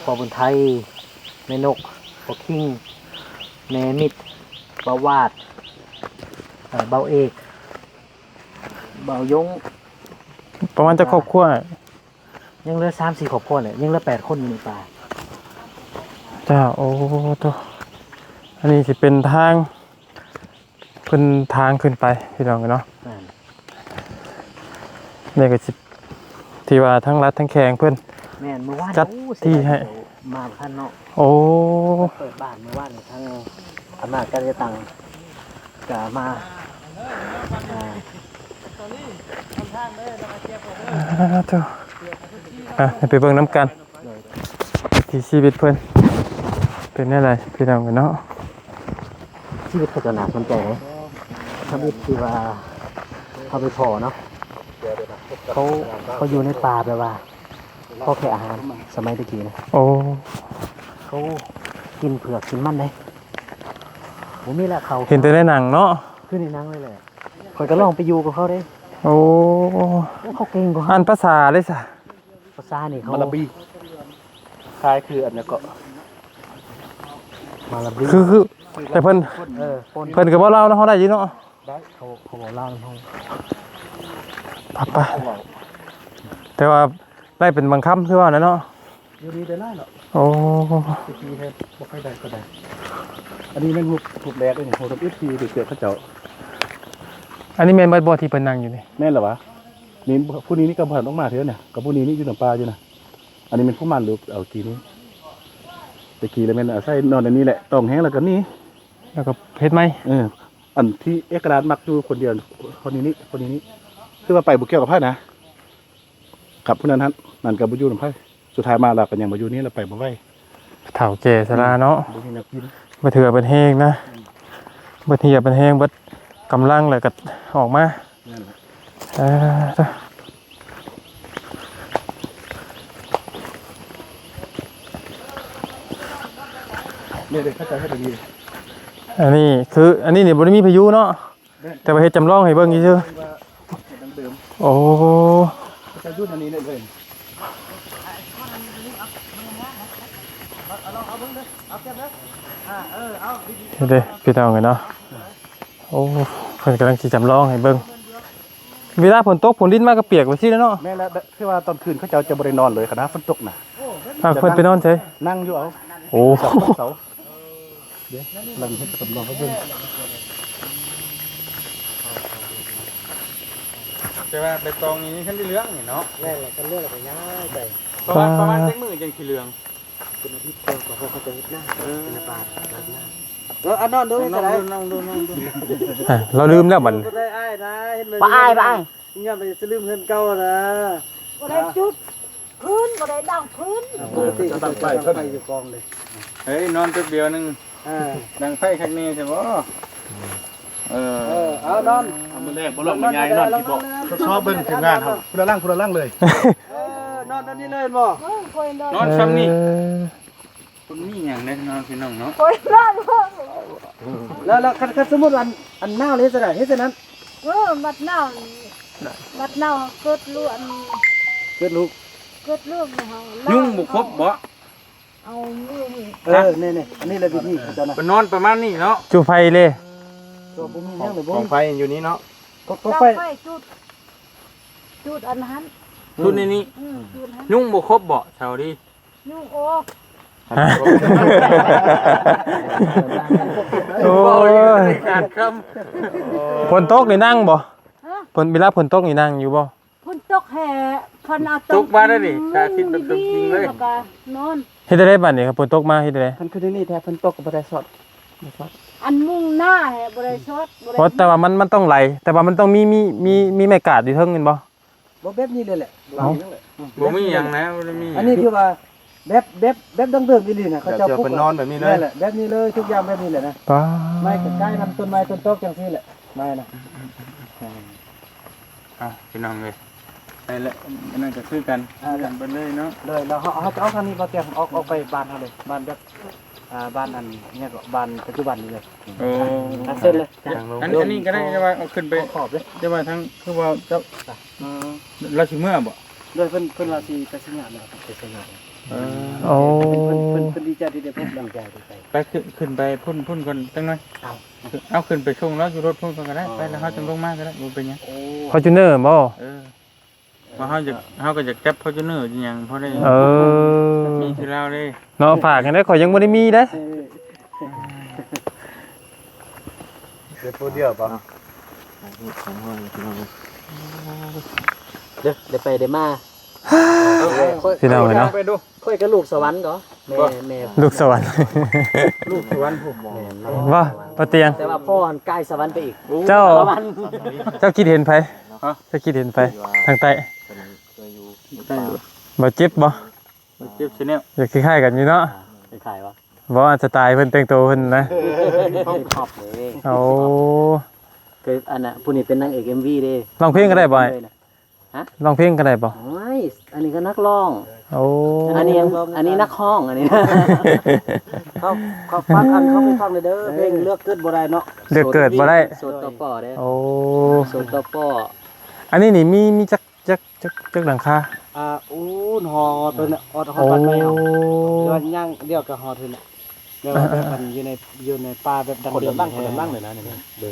ພໍ່ບຸນໄທ, ແມ່ນົກ, ພໍ່ຄິງ, ແມ່ມິດ, ບ່າວວາດ, ເອີ ບ່າວເອກ, ບ່າວຢົງ. ປະມານຈັກຄອບຄົວ? ຍັງເຫຼືອສາມສີ່ຄອບຄົວແຫຼະ ຍັງເຫຼືອແປດຄົນຢູ່ໃນປ່າ. ເຈົ້າ ໂອ້ໂຕ ອັນນີ້ຊິເປັນທາງ ເພິ່ນທາງຂຶ້ນໄປ ພີ່ນ້ອງເນາະ. ແມ່ນ ນີ້ກໍຊິ ທີ່ວ່າທັງລັດທັງແຂວງເພິ່ນ ແມ່ນ ມື້ວານ ຈັດ ໂອ້ ທີ່ໃຫ້ ເສຍດາຍ ມາບໍ່ທັນເນາະ. ໂອ້ ເປີດບ້ານມື້ວານນີ້ ທາງອຳນາດການຈັດຕັ້ງກໍມາ ອ່າ ອ່າ ໂຕ ອ່ະ ໄປເບິ່ງນຳກັນ. ວິຖີຊີວິດເພິ່ນເປັນແນວໃດ ພີ່ນ້ອງເອີຍເນາະ? ຊີວິດເຂົາເຈົ້າໜ້າສົນໃຈເດ້ ທຳອິດທີ່ວ່າເຮົາໄປພໍ້ເນາະ ເຂົາ ເຂົາຢູ່ໃນປ່າແບບວ່າ ຂໍແຄ່ອາຫານ ສະໄໝແຕ່ກີ້ນະ. ໂອ້ ເຂົາກິນເຜືອກກິນມັນເດ້ ບໍ່ມີແລ້ວເຂົາ ເຫັນແຕ່ໃນໜັງເນາະ ຄືໃນໜັງເລີຍແຫຼະ. ຂ້ອຍກໍລອງໄປຢູ່ກັບເຂົາເດ້. ໂອ້ ໂອ້ ເຂົາເກັ່ງກວ່າ ອັນພາສາເດ້ຊະ? ພາສານີ້ເຂົາ ມາລາບີ ຄ້າຍຄືອັນນັ້ນເກາະ ມາລາບີ ຄື ຄື ແຕ່ເພິ່ນ ເອີ ເພິ່ນກໍເວົ້າລາວນຳເຮົາໄດ້ຢູ່ເນາະ. ໄດ້ ເຂົາ ເຂົາເວົ້າລາວນຳເຮົາ. ປະ ປະ ເຂົາເວົ້າ ແຕ່ວ່າໄດ້ເປັນບາງຄຳ ຄືວ່ານັ້ນເນາະ. ຢູ່ດີໄດ້ຫຼາຍເນາະ. ໂອ້ ແຕ່ກີ້ແທ້ບໍ່ຄ່ອຍໄດ້ປານໃດ. ອັນນີ້ແມ່ນຮູບ ຮູບແລກເດ້ນີ້ ຮູບທຳອິດທີ່ໄປເຈີເຂົາເຈົ້າ. ອັນນີ້ແມ່ນເບິດບໍ່ທີ່ເພິ່ນນັ່ງຢູ່ນີ້? ແມ່ນລະຫວາ. ນີ້ ຜູ້ນີ້ນີ້ກໍບໍ່ທັນອອກມາເທື່ອນະ ກັບຜູ້ນີ້ນີ້ຢູ່ນຳປ່າຢູ່ນະ. ອັນນີ້ແມ່ນຜູ້ມາລຸກເອົາກີ້ນີ້ ແຕ່ກີ້ລະແມ່ນອາໄສນອນອັນນີ້ແຫຼະ ຕ້ອງແຫ້ງແລ້ວກໍໜີ ແລ້ວກໍເຮັດໃໝ່. ເອີ ອັນທີ່ເອກະລາດມັກຢູ່ຄົນດຽວ ຄົນນີ້ນີ້ ຄົນນີ້ນີ້ ຄືວ່າໄປບໍ່ກ່ຽວກັບໃຜນະ ກັບຜູ້ນັ້ນຫັ້ນ ນັ້ນກໍບໍ່ຢູ່ນຳໃຜ. ສຸດທ້າຍມາລາວກໍຍັງມາຢູ່ນີ້ ລາວໄປບໍ່ໄຫວ. ເຖົ້າແກ່ຊະລາເນາະ ບໍ່ມີແນວກິນ ເບິດເຫື່ອເບິດແຮງນະ ເບິດເຫື່ອເບິດແຮງ ເບິດກຳລັງ ແລ້ວກໍອອກມາ. ນັ້ນແຫຼະ ເອີ ນີ້ເດ້ ເຂົາເຈົ້າເຮັດອັນນີ້ ອັນນີ້ຄື ອັນນີ້ນີ້ບໍ່ໄດ້ມີພາຍຸເນາະ ແມ່ນ ແຕ່ວ່າເຮັດຈຳລອງໃຫ້ເບິ່ງຊື່ໆ. ໂອ້ ຈະຢຸດອັນນີ້ເລີຍ ເດ້ພີ່ນ້ອງເອີຍເນາະ. ໂອ້ ເພິ່ນກຳລັງຊິຈຳລອງໃຫ້ເບິ່ງ ເວລາຝົນຕົກຝົນລິນມາກໍປຽກໄປຊີ້ແຫຼະເນາະ. ແມ່ນແລ້ວ ຄືວ່າຕອນຄືນເຂົາເຈົ້າຈະບໍ່ໄດ້ນອນເລີຍ ຄັນວ່າຝົນຕົກນະ. ພາເພິ່ນໄປນອນໃສ? ນັ່ງຢູ່ເອົາ ໂອ້ ເສົາ ເສົາ. ເດ້ ລັງເຮັດກຳລັງເບິ່ງ ແຕ່ວ່າໃບຕອງນີ້ຄັນໄດ້ເຫຼືອງນີ້ເນາະ. ແມ່ນແຫຼະ ຄັນເຫຼືອງແລ້ວກໍຍ້າຍໄປ ປະມານ ປະມານຈັກມື້ຈັ່ງຊິເຫຼືອງ? ເປັນອາທິດກ່ອນ ເຂົາເຈົ້າເຮັດນາ ເອີ ເປັນນາປານນາ. ເອີ ອັນນັ້ນດູ ເຮັດຈັ່ງໃດ? ລອງດູ ລອງດູ ລອງດູ. ເອີ ລາວລືມແລ້ວບັດນີ້ ບໍ່ໄດ້ອ້າຍນະ ເຫັນ ບໍ່ອ້າຍ ບໍ່ອ້າຍ ຍ້ອນໄປສະລືມເຮືອນເກົ່ານະ ບໍ່ໄດ້ຈຸດ ຄືນບໍ່ໄດ້ດັງຄືນ ເອີ ຕັ້ງໄຟ ຕັ້ງໄຟຢູ່ກອງເລີຍ. ເຮີ້ຍ ນອນຈຸດດຽວໜຶ່ງ ເອີ ດັງໄຟຄັກແນ່ໃຊ່ບໍ່? ເອີ ເອີ ເອົານອນ ເອົາ ມື້ແລກບໍ່ລອງມາຍາຍນອນທີ່ບໍ່ ທົດສອບເບິ່ງທີມງານເຮົາ ຜູ້ລະຫຼັງ ຜູ້ລະຫຼັງເລີຍ. ເອີ ນອນແບບນີ້ເລີຍແມ່ນບໍ່? ເອີ ຂ້ອຍນອນ ນອນຊ່ຳນີ້ ເອີ ບໍ່ມີຫຍັງເດ້ເນາະ ພີ່ນ້ອງເນາະ ຂ້ອຍນອນ ແລ້ວ ແລ້ວຄັນ ຄັນສົມມຸດວ່າ ອັນ ອັນໜາວເຮັດຈັ່ງໃດ? ເຮັດຈັ່ງນັ້ນ ເອີ ບັດໜາວ ບັດໜາວເກີດລູກ ອັນ ເກີດລູກ ເກີດລູກໃຫ້ເຮົາ ຍຸງບໍ່ຄົບບໍ່? ເອົາ ເອີ ນີ້ໆ ອັນນີ້ແຫຼະວິທີຂອງເຈົ້ານະ ໄປນອນປະມານນີ້ເນາະ ຈູ່ໄຟເລີຍ ບໍ່ມີຫຍັງເລີຍ ກອງໄຟຢູ່ນີ້ເນາະ ກອງ ກອງໄຟ ຈູດ ຈູດອັນຫັ້ນ ຈູດໃນນີ້ ອືມ ຈູດຫັ້ນ ຍຸງບໍ່ຄົບບໍ່ ສາວດີ? ຍຸງ ໂອ້ ໂອ້ຍ ຂາດຄຳ ຝົນຕົກນີ້ນັ່ງບໍ່? ຮະ? ຝົນ ເວລາຝົນຕົກນີ້ນັ່ງຢູ່ບໍ່? ຝົນຕົກແທ້ ຄັນເອົາ ຕົກມາໄດ້ນີ້ ສາທິດແບບຕົກຈິງເລີຍ ແລ້ວກໍນອນ ເຮັດໄດ້ບັດນີ້ ຄັນຝົນຕົກມາເຮັດໄດ້? ຄັນຄືນີ້ແທ້ ຝົນຕົກກໍບໍ່ໄດ້ຊອດ ບໍ່ຊອດ ອັນມຸງໜ້າແທ້ບໍ່ໄດ້ຊອດ ບໍ່ໄດ້ ເພາະ ແຕ່ວ່າມັນ ມັນຕ້ອງໄຫຼ ແຕ່ວ່າມັນຕ້ອງມີ ມີ ມີ ມີໄມ້ກາດຢູ່ເທິງແມ່ນບໍ່? ບໍ່ ແບບນີ້ເລີຍແຫຼະ ເອົ້າ ບໍ່ມີຫຍັງນະ ບໍ່ໄດ້ມີ ອັນນີ້ຖືວ່າແບບ ແບບ ແບບດັ້ງເດີມອີ່ຫຼີນະ ເຂົາເຈົ້າ ເຈົ້າ ເຈົ້າ ປູກ ເພິ່ນນອນແບບນີ້ເລີຍ ແມ່ນແຫຼະ ແບບນີ້ເລີຍ ທຸກຢ່າງແບບນີ້ແຫຼະນະ ປ້າ ໄມ້ກໍກ້າຍນຳຕົ້ນໄມ້ຕົ້ນຕອກຈັ່ງຊີ້ແຫຼະ ໄມ້ນະ. ອ່າ ພີ່ນ້ອງເອີຍ ໄດ້ແລ້ວ ອັນນັ້ນກໍຄືກັນ ອ່າ ຄືກັນເບິດເລີຍເນາະ ໂດຍ ແລ້ວເຮົາ ເຮົາຈະອອກທາງນີ້ບໍ່ຕຽງ ອອກ ອອກໄປບ້ານເຮົາເລີຍ ບ້ານແບບ ອ່າ ບ້ານອັນຫຍັງເກາະ ບ້ານປັດຈຸບັນນີ້ເລີຍ ໂອ້ ທາງເສັ້ນເລີຍ ທາງລົງ ອັນ ອັນນີ້ກໍໄດ້ ແຕ່ວ່າເອົາຂຶ້ນໄປ ຂອບເດ້ ແຕ່ວ່າທາງ ຄືວ່າເຈົ້າ ອືມ ລາວຊິເມືອບໍ່? ໂດຍ ເພິ່ນ ເພິ່ນວ່າຊິໄປໄຊຍະແລ້ວ ໄປໄຊຍະ ເອີ ໂອ້ ເພິ່ນ ເພິ່ນ ເພິ່ນດີໃຈທີ່ໄດ້ພົບ ດີໃຈ ດີໃຈ ໄປ ຂຶ້ນ ຂຶ້ນໄປພຸ້ນ ພຸ້ນກ່ອນຈັກໜ່ອຍ ເອົາ ເອົາຂຶ້ນໄປສົ່ງລາວຢູ່ລົດພຸ້ນກ່ອນກໍໄດ້ ອໍ ໄປ ແລ້ວເຮົາຈັ່ງລົງມາກໍໄດ້ ບໍ່ເປັນຫຍັງ ໂອ້ ຟໍຈູເນີບໍ່? ເອີ ວ່າເຮົາຢາກ ເຮົາກໍຢາກຈັບຟໍຈູເນີ ອີຫຍັງພໍໄດ້ ເອີ ມີຄືລາວເດ້ ເນາະ ຝາກໃຫ້ແດ່ ຂ້ອຍຍັງບໍ່ໄດ້ມີເດ້ ເອີ ເປັນຜູ້ດຽວບໍ່? ເດີ ໄດ້ໄປໄດ້ມາ ພີ່ນ້ອງເອີຍເນາະ ຂ້ອຍກໍລູກສະຫວັນກໍ ແມ່ ແມ່ ລູກສະຫວັນ ລູກສະຫວັນພຸ້ນ ແມ່ນ ບໍ່ ບໍ່ຕຽງ ແຕ່ວ່າພໍ່ຫັ້ນກາຍສະຫວັນໄປອີກ ເຈົ້າ ສະຫວັນ ເຈົ້າຄິດເຫັນໃຜ? ຮະ? ເຈົ້າຄິດເຫັນໃຜ? ທາງໃຕ້ ເພິ່ນເຄີຍຢູ່ ບໍ່ເຈັບບໍ່? ບໍ່ເຈັບຊະແນວ ຢາກຄ້າຍໆກັນຢູ່ເນາະ ຄ້າຍໆຫວາ? ບໍ່ ສະໄຕເພິ່ນແຕ່ງໂຕເພິ່ນນະ ຂອບເດ້ ໂອ້ ຄືອັນນ່ະ ຜູ້ນີ້ເປັນນາງເອກເອັມວີເດ້ ຮ້ອງເພງກໍໄດ້ບໍ່ອ້າຍ? ຮະ? ຮ້ອງເພງກໍໄດ້ບໍ່? ໂອ້ຍ ອັນນີ້ກໍນັກຮ້ອງ ໂອ້ ອັນນີ້ ອັນນີ້ນັກຮ້ອງ ອັນນີ້ ເຂົາ ເຂົາຟັງ ອັນ ເຂົາໄປຟັງເດີ ເພງເລືອກເກີດບໍ່ໄດ້ເນາະ ເລືອກເກີດບໍ່ໄດ້ ໂສດຕໍ່ປໍເດ້ ໂອ້ ໂສດຕໍ່ປໍ ອັນນີ້ນີ້ມີ ມີຈັກ ຈັກ ຈັກ ຈັກຫຼັງຄາ? ອ່າ ໂອ້ ຮອດເພິ່ນ ຮອດ ຮອດບ້ານໃໝ່ເຮົາ ໂອ້ ແຕ່ວ່າຍ່າງດຽວກໍຮອດເພິ່ນ ແບບວ່າ ອ່າໆໆ ຢູ່ໃນ ຢູ່ໃນປ່າແບບດັ້ງເດີມ ຄົນລະຫຼັງ ເລີຍ ຄົນລະຫຼັງເລີຍນະ ນີ້ເດີ ອໍ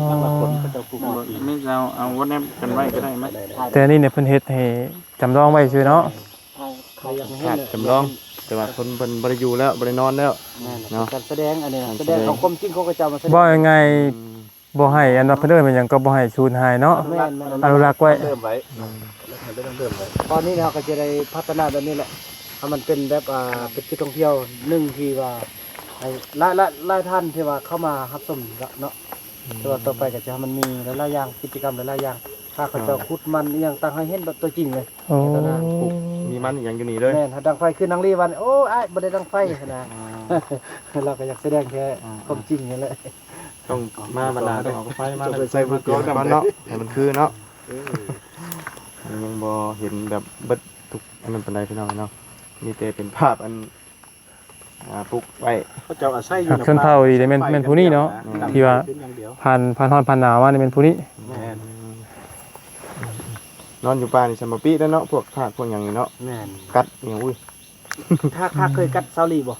ຫຼັງລະຄົນ ເຂົາເຈົ້າປູກ ມີແຕ່ເອົາວັດແນມກັນໄວ້ກໍໄດ້ມະ ແຕ່ອັນນີ້ນີ້ເພິ່ນເຮັດໃຫ້ຈຳລອງໄວ້ຊື່ເນາະ ຖ້າຢາກໃຫ້ເຫັນ ຈຳລອງ ແຕ່ວ່າຄົນເພິ່ນບໍ່ໄດ້ຢູ່ແລ້ວ ບໍ່ໄດ້ນອນແລ້ວ ແມ່ນ ເນາະ ການສະແດງ ອັນນີ້ນະ ການສະແດງ ສະແດງຂອງຄວາມຈິງຂອງເຂົາເຈົ້າມາສະແດງ ວ່າງ່າຍໆ ອືມ ບໍ່ໃຫ້ ອັນວ່າເພິ່ນເອີ້ນວ່າຫຍັງກໍບໍ່ໃຫ້ສູນຫາຍເນາະ ແມ່ນໆ ອະນຸລັກໄວ້ ເລີ່ມໄວ້ ຕອນນີ້ເຮົາກໍຈະໄດ້ພັດທະນາແບບນີ້ແຫຼະ ໃຫ້ມັນເປັນແບບ ອ່າ ເປັນຈຸດທ່ອງທ່ຽວໜຶ່ງທີ່ວ່າໃຫ້ຫຼາຍ ຫຼາຍ ຫຼາຍທ່ານທີ່ວ່າເຂົ້າມາຮັບຊົມເນາະ. ແຕ່ວ່າຕໍ່ໄປກໍຈະໃຫ້ມັນມີຫຼາຍໆຢ່າງ ກິດຈະກຳຫຼາຍໆຢ່າງ ຖ້າເຂົາເຈົ້າ ອ່າ ຂຸດມັນອີ່ຫຍັງຕ່າງໃຫ້ເຫັນແບບຕົວຈິງເລີຍ. ໂອ້ ໃນຕອນນັ້ນ ມີມັນອີ່ຫຍັງຢູ່ນີ້ເລີຍ. ແມ່ນ ຖ້າດັງໄຟຄືນາງລີວ່າ ໂອ້ ອ້າຍ ບໍ່ໄດ້ດັງໄຟຫັ້ນນະ. ອ່າ ລາວກໍຢາກສະແດງແທ້ ອ່າ ຄວາມຈິງຫັ້ນແຫຼະ. ຕ້ອງມາບັນດາ ຕ້ອງເອົາໄຟມາ ຕ້ອງເອົາໄຟມາກ່ອນເນາະ ໃຫ້ມັນຄືເນາະ. ເອີ ມັນຍັງບໍ່ເຫັນແບບເບິດທຸກອັນນັ້ນປານໃດ ພີ່ນ້ອງເນາະ. ມີແຕ່ເປັນພາບອັນ ອ່າ ປຸກໄວ້ ເຂົາເຈົ້າອາໄສຢູ່ ຊົນເຜົ່າອີ່ຫຼີແມ່ນ ແມ່ນຜູ້ນີ້ເນາະ ແມ່ນ ທີ່ວ່າຜ່ານ ຜ່ານຮ້ອນຜ່ານໜາວມານີ້ແມ່ນຜູ້ນີ້. ແມ່ນ ນອນຢູ່ປ່ານີ້ສຳບໍ່ປິແລ້ວເນາະ ພວກທາກພວກຫຍັງນີ້ເນາະ. ແມ່ນ ກັດຫຍັງ ອຸ້ຍ ທາກ ທາກເຄີຍກັດຊາວລີບໍ່?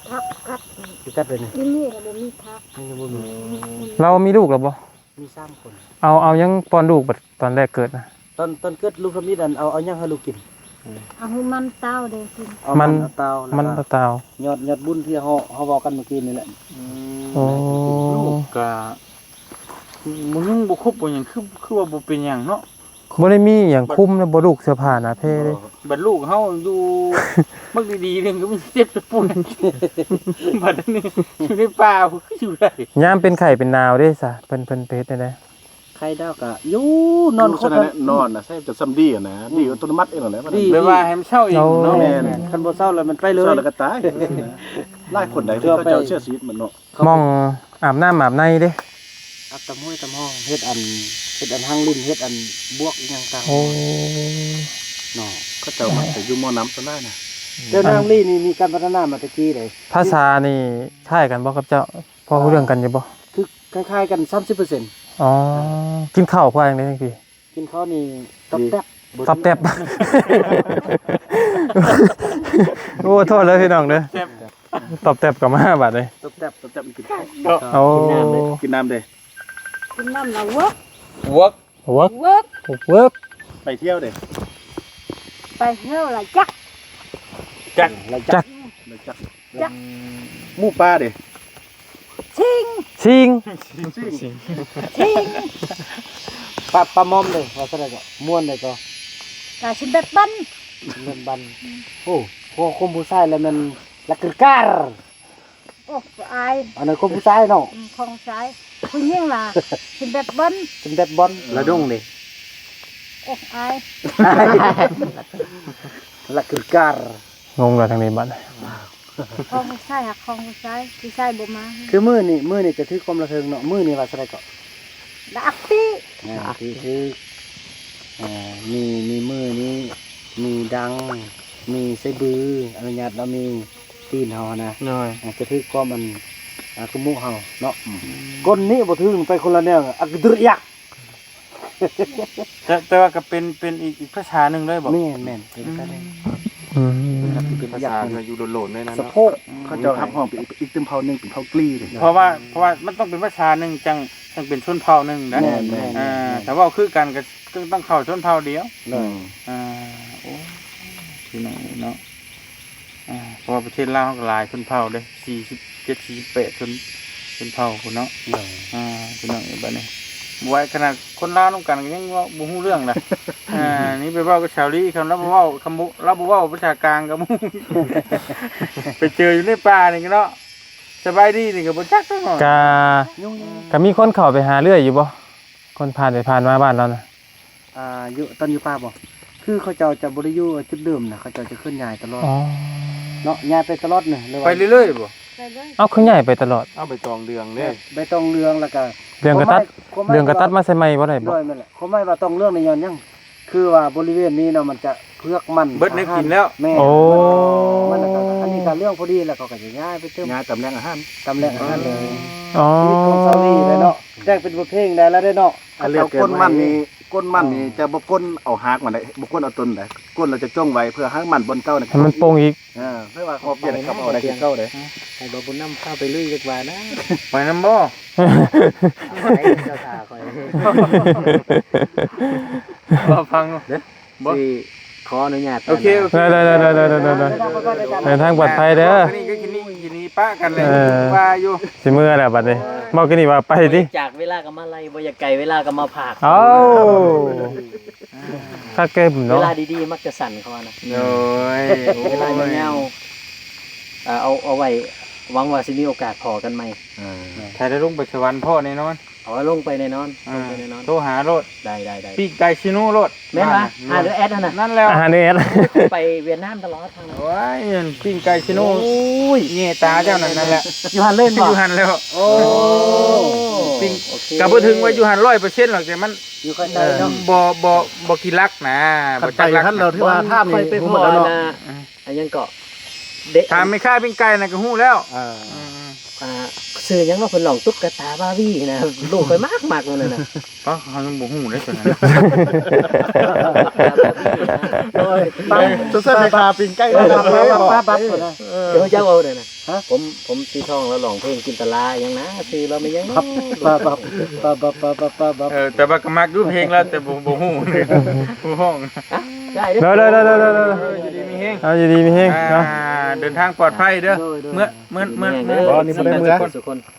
ທາກກັດ ຄືກັດເລີຍນີ້ ຢູ່ນີ້ລະບໍ່ມີທາກ ຍັງບໍ່ມີ. ລາວມີລູກແລ້ວບໍ່? ມີສາມຄົນ. ເອົາ ເອົາຫຍັງປ້ອນລູກບັດຕອນແລກເກີດນະ? ຕອນ ຕອນເກີດລູກທຳອິດນັ້ນ ເອົາ ເອົາຫຍັງໃຫ້ລູກກິນ? ເອົາມັນຕາວເດ້ກິນ. ເອົາມັນ ມັນຕາວ ມັນຕາວ ຍອດ ຍອດບຸນທີ່ເຮົາ ເຮົາເວົ້າກັນມື້ກີ້ນີ້ແຫຼະ. ອືມ ໂອ້ ລູກກະ ບໍ່ຍຸງບໍ່ຄົບບໍ່ຫຍັງ ຄື ຄືວ່າບໍ່ເປັນຫຍັງເນາະ. ບໍ່ໄດ້ມີຫຍັງຄຸມນະ ບໍ່ລູກເສື້ອຜ້າໜ້າແພເດ້. ບັດລູກເຮົາຢູ່ ມັກດີໆ ເດ້ ກໍມີເຈັບໄປປຸ້ນ ບັດນີ້ຢູ່ໃນປ່າ ຄືຢູ່ໄດ້. ຍາມເປັນໄຂ້ເປັນໜາວເດ້ຊະ ເພິ່ນ ເພິ່ນໄປເຮັດແນວໃດ? ໄຂ້ດາວກະຢູ່ ນອນ ຢູ່ຊັ້ນແຫຼະ ນອນນະ ໃຊ້ຈົນສ່ຳດີຫັ້ນນະ ດີອັດຕະໂນມັດເອງຫັ້ນແຫຼະ. ແບບວ່າໃຫ້ມັນເຊົາເອງເນາະ. ໂອ້ ແມ່ນ ຄັນບໍ່ເຊົາແລ້ວມັນໄປເລີຍ ເຊົາແລ້ວກໍຕາຍ. ຫຼາຍຄົນໃດທີ່ເຂົາເຈົ້າເສຍຊີວິດໝົດເນາະ. ໝ່ອງອາບນ້ຳອາບໃນເດ້? ອາບຕາມຫ້ວຍຕາມຮ່ອງ ເຮັດອັນ ເຮັດອັນຮັງລິນ ເຮັດອັນບວກອີ່ຫຍັງຕ່າງ. ໂອ້ ເນາະ ເຂົາເຈົ້າມັກຈະຢູ່ໝໍ້ນ້ຳສ່ວນຫຼາຍນະ. ແຕ່ນາງລີນີ້ມີການພັດທະນາມາແຕ່ກີ້ໃດ໋. ພາສານີ້ຄ້າຍກັນບໍ່ກັບເຈົ້າ? ພໍຮູ້ເລື່ອງກັນຢູ່ບໍ່? ຄືຄ້າຍໆກັນສາມສິບເປີເຊັນ. ອໍ ກິນເຂົ້າພວກຫຍັງໃດທັງພີ້? ກິນເຂົ້ານີ້ຕອບແຕັບ ຕອບແຕັບ. ໂອ້ ໂທດເດີພີ່ນ້ອງເດີ ຕອບແຕັບກໍມາບາດນີ້. ຕອບແຕັບ ຕອບແຕັບມັນກິນເຂົ້າ. ໂອ້ ກິນນ້ຳເດ້ ກິນນ້ຳເດ້ ກິນນ້ຳລະເວີກ ເວີກ ເວີກ ເວີກ ເວີກ. ໄປທ່ຽວເດ້ ໄປທ່ຽວລະຈັກ ຈັກ ລະຈັກ ຈັກ ລະຈັກ. ຈັກ ໝູປ່າເດ້? ຊິງ ຊິງ ຊິງ ຊິງ. ປາ ປາມອມເດ້ ວ່າຊັ້ນໃດກໍ ມ່ວນໃດກໍ ກະຊິນແບດບັນ ຊິນແບດບັນ. ໂອ້ ພວກຄົນຜູ້ຊາຍແລ້ວແມ່ນລະກຶກາ. ໂອ້ ອາຍ ອັນນັ້ນຄົນຜູ້ຊາຍເນາະ. ອືມ ຂອງຊາຍ ຜູ້ຍິງລະຊິນແບດບັນ ຊິນແບດບັນ. ລະດົງເດ້? ໂອ້ ອາຍ ລະກຶກາ. ງົງແລ້ວທາງນີ້ບັດນີ້. ຂອງຜູ້ຊາຍຫາຂອງຜູ້ຊາຍ ຜູ້ຊາຍບໍ່ມາ. ຄືມື້ນີ້ ມື້ນີ້ຈະຖືກຄວາມລະເທິງເນາະ ມື້ນີ້ວ່າຊັ້ນໃດເກາະ? ດາກຕິ ອ່າ ທີ່ຖືກ ອ່າ ມີ ມີມືນີ້ ມີດັງ ມີໄຊບື ອະນຸຍາດລາວມີຕີນເຮົາຫັ້ນນະ. ໂດຍ ອ່າ ຈະຖືກຄວາມອັນ ອ່າ ກະມຸເຮົາເນາະ. ອືມ ກົ້ນນີ້ບໍ່ຖືກ ໄປຄົນລະແນວ ອັກດຶກຍັກ. ແຕ່ ແຕ່ວ່າກໍເປັນ ເປັນອີກ ອີກພາສາໜຶ່ງເລີຍບໍ? ແມ່ນໆ ເປັນພາສາໜຶ່ງ. ອືມ ເປັນພາສາທີ່ວ່າຢູ່ໂລນໆເລີຍນະ ສະໂພກ. ເຂົາເຈົ້າຮັບຮອງເປັນອີກ ອີກຕື່ມເຜົ່າໜຶ່ງ ເປັນເຜົ່າກລີເດ້. ເພາະວ່າ ເພາະວ່າມັນຕ້ອງເປັນພາສາໜຶ່ງ ຈັ່ງ ຈັ່ງເປັນຊົນເຜົ່າໜຶ່ງນະ. ແມ່ນໆ ອ່າ ຖ້າເວົ້າຄືກັນກໍຕ້ອງເຂົ້າຊົນເຜົ່າດຽວ. ໂດຍ ອ່າ ໂອ້ ພີ່ນ້ອງເນາະ. ອ່າ ເພາະວ່າປະເທດລາວເຮົາກໍຫຼາຍຊົນເຜົ່າເດ້ ສີ່ສິບເຈັດ ສີ່ສິບແປດຊົນ ຊົນເຜົ່າພຸ້ນເນາະ. ໂດຍ ອ່າ ພີ່ນ້ອງເອີຍ ບັດນີ້ບໍ່ໄຫວ ຂະໜາດຄົນລາວນຳກັນກໍຍັງເວົ້າບໍ່ຮູ້ເລື່ອງລະ. ອ່າ ນີ້ໄປເວົ້າກັບຊາວລີ ຄຳລາວບໍ່ເວົ້າ ຄຳລາວບໍ່ເວົ້າພາສາກາງກໍບໍ່ຮູ້. ໄປເຈີຢູ່ໃນປ່ານີ້ກໍເນາະ ສະບາຍດີນີ້ກໍບໍ່ຈັກເນາະ. ກະ ກະມີຄົນເຂົ້າໄປຫາເລື້ອຍຢູ່ບໍ່? ຄົນຜ່ານໄປຜ່ານມາບ້ານລາວນະ. ອ່າ ຢູ່ ຕອນຢູ່ປ່າບໍ່? ຄືເຂົາເຈົ້າຈະບໍ່ໄດ້ຢູ່ຈຸດເດີມນະ ເຂົາເຈົ້າຈະເຄື່ອນຍ້າຍຕະຫຼອດ. ອໍ ເນາະ ຍ້າຍໄປຕະຫຼອດນະ ຫຼືວ່າ ໄປເລື້ອຍໆບໍ່? ໄປເລື້ອຍ. ເອົ້າ ຄືຍ້າຍໄປຕະຫຼອດ? ເອົາໃບຕອງເຫຼືອງເດ້ ໃບຕອງເຫຼືອງ ແລ້ວກະ ເລື່ອງກະຕັດ ຄວາມໝາຍ ເລື່ອງກະຕັດມາໃສ່ໃໝ່ບໍ່ໄດ້ບໍ່? ໂດຍ ແມ່ນແຫຼະ ຄວາມໝາຍວ່າຕອງເຫຼືອງນີ້ຍ້ອນຫຍັງ? ຄືວ່າບໍລິເວນນີ້ເນາະ ມັນຈະເຜືອກມັນ ເບິດແນວກິນແລ້ວ. ແມ່ນ. ໂອ້ ມັນ ອັນນີ້ກະເລື່ອງພໍດີ ແລ້ວເຂົາກະຈະຍ້າຍໄປເຕີມ ຍ້າຍຕຳແໜ່ງອາຫານ ຕຳແໜ່ງອາຫານເລີຍ. ອໍ ຊີວິດຂອງຊາວລີເດ້ເນາະ ແຕ່ງເປັນບົດເພງໄດ້ລະເດ້ເນາະ. ຄັນເຈົ້າກົ້ນມັນນີ້ ກົ້ນມັນນີ້ຈະບໍ່ກົ້ນເອົາຮາກມັນໄດ໋ ບໍ່ກົ້ນເອົາຕົ້ນໄດ໋ ກົ້ນແລ້ວຈະຈົ່ງໄວ້ເພື່ອໃຫ້ມັນບ່ອນເກົ່ານີ້ ໃຫ້ມັນໂປ່ງອີກ. ເອີ ໃຫ້ວ່າຂອບໃຈກັບເຮົາໄດ້ຄືເກົ່າເດ້. ໃຫ້ບ່າວບຸນນຳພາໄປລຸຍຈັກວ່ານະ ໄປນຳບໍ່? ໄປເຈົ້າທ່າຂ້ອຍ ບໍ່ຟັງເດ້ ບໍ່ ຊິຂໍອະນຸຍາດ. ໂອເຄ ໂອເຄ ໄດ້ໆໆໆໆ ເດີນທາງປອດໄພເດີ. ນີ້ກໍກິນນີ້ ກິນນີ້ ປະກັນແຫຼະ ເອີ ວ່າຢູ່ ຊິເມືອແລ້ວບັດນີ້ ເວົ້າກັນນີ້ວ່າໄປຕິ ຢາກເວລາກໍມາໄລ່ ບໍ່ຢາກໄກເວລາກໍມາພາກ ເອົ້າ ຄັກແທ້ເນາະ ເວລາດີໆມັກຈະສັ້ນ ເຂົາວ່ານະ ໂດຍ ເວລາຍາວໆ ເອົາ ເອົາໄວ້ ຫວັງວ່າຊິມີໂອກາດພໍ້ກັນໃໝ່ ເອີ ຖ້າໄດ້ລົງໄປສະຫວັນພໍ້ແນ່ນອນ ເອົາ ລົງໄປແນ່ນອນ ເອີ ລົງໄປແນ່ນອນ ໂທຫາໂລດ ໄດ້ໆໆ ປີ້ງໄກ່ຊິໂນໂລດ ແມ່ນຫວາ ອ່າ ຫາເດີແອັດຫັ້ນນະ ນັ້ນແຫຼະ ຫາເດີແອັດ ໄປຫວຽດນາມຕະຫຼອດທາງນັ້ນ ໂອ້ຍ ປີ້ງໄກ່ຊິໂນ ໂອ້ຍ ແຍ່ຕາເຈົ້ານັ້ນ ນັ້ນແຫຼະ ຢູ່ຫັ້ນເລີຍບໍ່ ຢູ່ຫັ້ນແລ້ວ ໂອ້ ປີ້ງ ໂອເຄ ກໍບໍ່ເຖິງວ່າຢູ່ຫັ້ນຮ້ອຍເປີເຊັນດອກ ແຕ່ມັນ ຢູ່ໄກໆເນາະ ບໍ່ ບໍ່ ບໍ່ກິນຫຼັກນະ ຄັນໄປຫັ້ນແລ້ວຖືວ່າຖ້ຳນີ້ຮູ້ໝົດແລ້ວເນາະ ອັນຫຍັງເກາະ ຖາມແມ່ຄ້າປີ້ງໄກ່ນັ້ນກໍຮູ້ແລ້ວ ເອີ ອ່າ ຊື່ຫຍັງເນາະ ເພິ່ນຮ້ອງຕຸກກະຕາບາບີນະ ລູກຂ້ອຍມັກໆ ມື້ນັ້ນນະ ເອົ້າ ເຮົາຍັງບໍ່ຮູ້ເດ້ໂຕນັ້ນ ໂອ້ຍ ໄປ ສົງໄສແມ່ຄ້າປີ້ງໄກ່ ປັບໆໆໆ ເອີ ດຽວເຈົ້າເວົ້າເດີນະ ຮະ ຜົມ ຜົມສີທອງລາວຮ້ອງເພງກິນຕະລາຫຍັງນະ ຊື່ລາວແມ່ນຫຍັງເນາະ ປັບໆໆໆ ເອີ ແຕ່ວ່າກໍມັກຢູ່ເພງລາວ ແຕ່ບໍ່ ບໍ່ຮູ້ ຜູ້ຮ້ອງ ໄດ້ເດີ ເດີໆໆໆ ເອີ ຢູ່ດີມີແຮງ ເອົາ ຢູ່ດີມີແຮງເນາະ ອ່າ ເດີນທາງປອດໄພເດີ ໂດຍໆ ເມືອ ເມືອ ເມືອ ເມືອ ບໍ່ ນີ້ບໍ່ໄດ້ເມືອ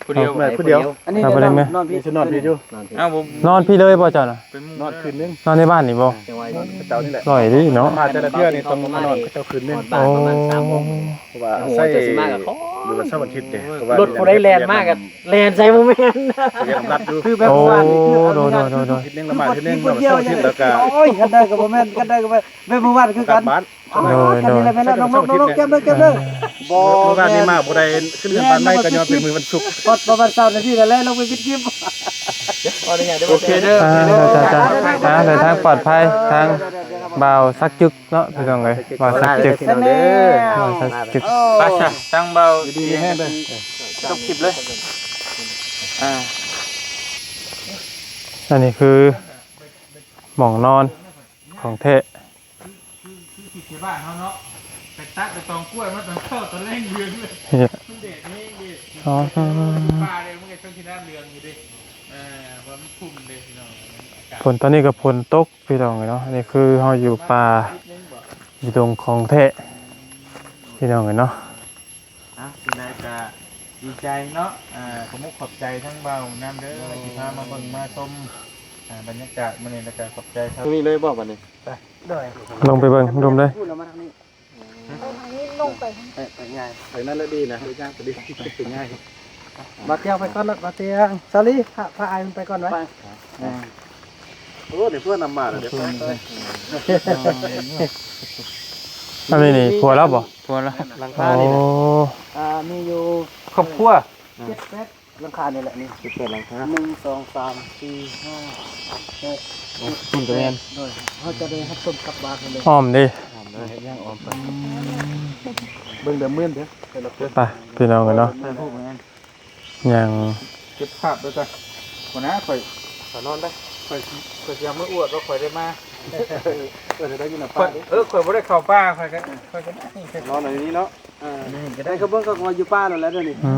ຜູ້ດຽວ ເມືອຜູ້ດຽວ ອັນນີ້ນອນ ນອນພີ້ຢູ່ ເອົ້າ ບໍ່ ນອນພີ້ເລີຍບໍ່ເຈົ້ານະ ນອນຄືນໜຶ່ງ ນອນໃນບ້ານນີ້ບໍ່ ເຈົ້ານີ້ແຫຼະ ລອຍດີເນາະ ມາແຕ່ລະເທື່ອນີ້ຕ້ອງມານອນເຂົາເຈົ້າຄືນໜຶ່ງ ໂອ້ ເພາະວ່າອາໄສ ມື້ວັນເສົາວັນອາທິດເດ້ ເພາະວ່າລົດຜູ້ໃດແລ່ນມາກໍແລ່ນໃສ່ບໍ່ແມ່ນ ຄືແບບວ່ານີ້ຄື ໂດຍໆໆໆ ອາທິດໜຶ່ງລະມາດເທື່ອໜຶ່ງ ວັນເສົາອາທິດແລ້ວກໍ ໂອ້ຍ ຄັນໄດ້ກໍບໍ່ແມ່ນ ຄັນໄດ້ກໍແມ່ນ ແມ່ນມື້ວານຄືກັນ ໂດຍໆ ອັນນີ້ແຫຼະແມ່ນແລ້ວ ນ້ອງໆ ເກັບເດີ ເກັບເດີ ບໍ່ ມື້ວານນີ້ມາບໍ່ໄດ້ ຂຶ້ນເຮືອນບ້ານໃໝ່ກໍຍ້ອນເປັນມື້ວັນສຸກ ຮອດປະມານຊາວນາທີກໍແລ່ນລົງໄປປິດກິມ ໂອເຄເດີ ອ່າ ເດີ ເດີນທາງປອດໄພ ທາງບ່າວສັກຈຶກເນາະ ພີ່ນ້ອງເອີຍ ບ່າວສັກຈຶກ ບ່າວສັກຈຶກ ໄປຊະ ທາງບ່າວ ຢູ່ດີມີແຮງເດີ ຈົບຄລິບເລີຍ ອ່າ ອັນນີ້ຄື ໝ່ອງນອນຂອງແທ້ ຄື ຄື ຄື ຄືບ້ານເຮົາເນາະ ໄປຕັດໄປຕອງກ້ວຍມາຕອນເຊົ້າຕອນແລງເຫຼືອງເລີຍ ມັນແດດແຮງເດ້ ອໍ ຢູ່ປ່າເດ້ ມັນກໍຕ້ອງຊິໜ້າເຫຼືອງຢູ່ເດ້ ເອີ ວ່າມັນຄຸ່ມເດ້ພີ່ນ້ອງ ອາກາດ ຝົນ ຕອນນີ້ກໍຝົນຕົກພີ່ນ້ອງເອີຍເນາະ ອັນນີ້ຄືເຮົາຢູ່ປ່າ ຢູ່ດົງຂອງແທ້ ພີ່ນ້ອງເອີຍເນາະ. ອ່ະ ຈັ່ງໃດກໍດີໃຈເນາະ ອ່າ ຂອບມຸກຂອບໃຈທັງບ່າວນຳເດີ ໂດຍ ທີ່ພາມາເບິ່ງມາຊົມ ອ່າ ບັນຍາກາດມື້ນີ້ ແລ້ວກໍຂອບໃຈທັງ ນີ້ເລີຍບໍ່ບັດນີ້ ໄປ ໂດຍ ລົງໄປເບິ່ງ ລົມເລີຍ ເອີ ທາງນີ້ລົງໄປ ໄປ ໄປງ່າຍ ໄປນັ້ນລະດີນະ ໄປຍ່າງກໍດີ ໄປງ່າຍ ບ່າວຕຽງໄປກ່ອນລະ ບ່າວຕຽງ ສາລີ ພາ ພາອ້າຍເພິ່ນໄປກ່ອນໄວ້ ໄປ ອ່າ ໂອ້ ເດ້ເພື່ອນນຳມາແລ້ວເດ້ ໄປ ໄປ ອັນນີ້ນີ້ຜົວລາວບໍ່? ຜົວລາວ ຫຼັງຄານີ້ນະ ໂອ້ ອ່າ ມີຢູ່ຄອບຄົວ ເຈັດແປດຫຼັງຄານີ້ແຫຼະນີ້ ເຈັດແປດຫຼັງຄາ ໜຶ່ງ ສອງ ສາມ ສີ່ ຫ້າ ຫົກ ເຈັດ ແປດ ໂດຍ ເຮົາຈະໄດ້ຮັບຊົມກັບບ້ານເລີຍ ອ້ອມເດ້ ອ້ອມເດີ ເຮັດຫຍັງອ້ອມໄປ ເບິ່ງເດີ ໝື່ນເດີ ໄປ ພີ່ນ້ອງເອີຍເນາະ ຍັງເກັບພາບໄວ້ກ່ອນ ຫົວໜ້າຂ້ອຍ ຂ້ອຍນອນໄດ້ ຂ້ອຍ ຂ້ອຍຊິເອົາມືອວດວ່າຂ້ອຍໄດ້ມາ ເອີ ໄດ້ຢູ່ນຳປ່າເດ້ ເອີ ຂ້ອຍບໍ່ໄດ້ເຂົ້າປ່າ ຂ້ອຍກໍ ຂ້ອຍກໍນອນຢູ່ນີ້ເນາະ ເອີ ໄດ້ກໍເບິ່ງກໍວ່າຢູ່ປ່ານັ້ນແຫຼະເດີນີ້ ອື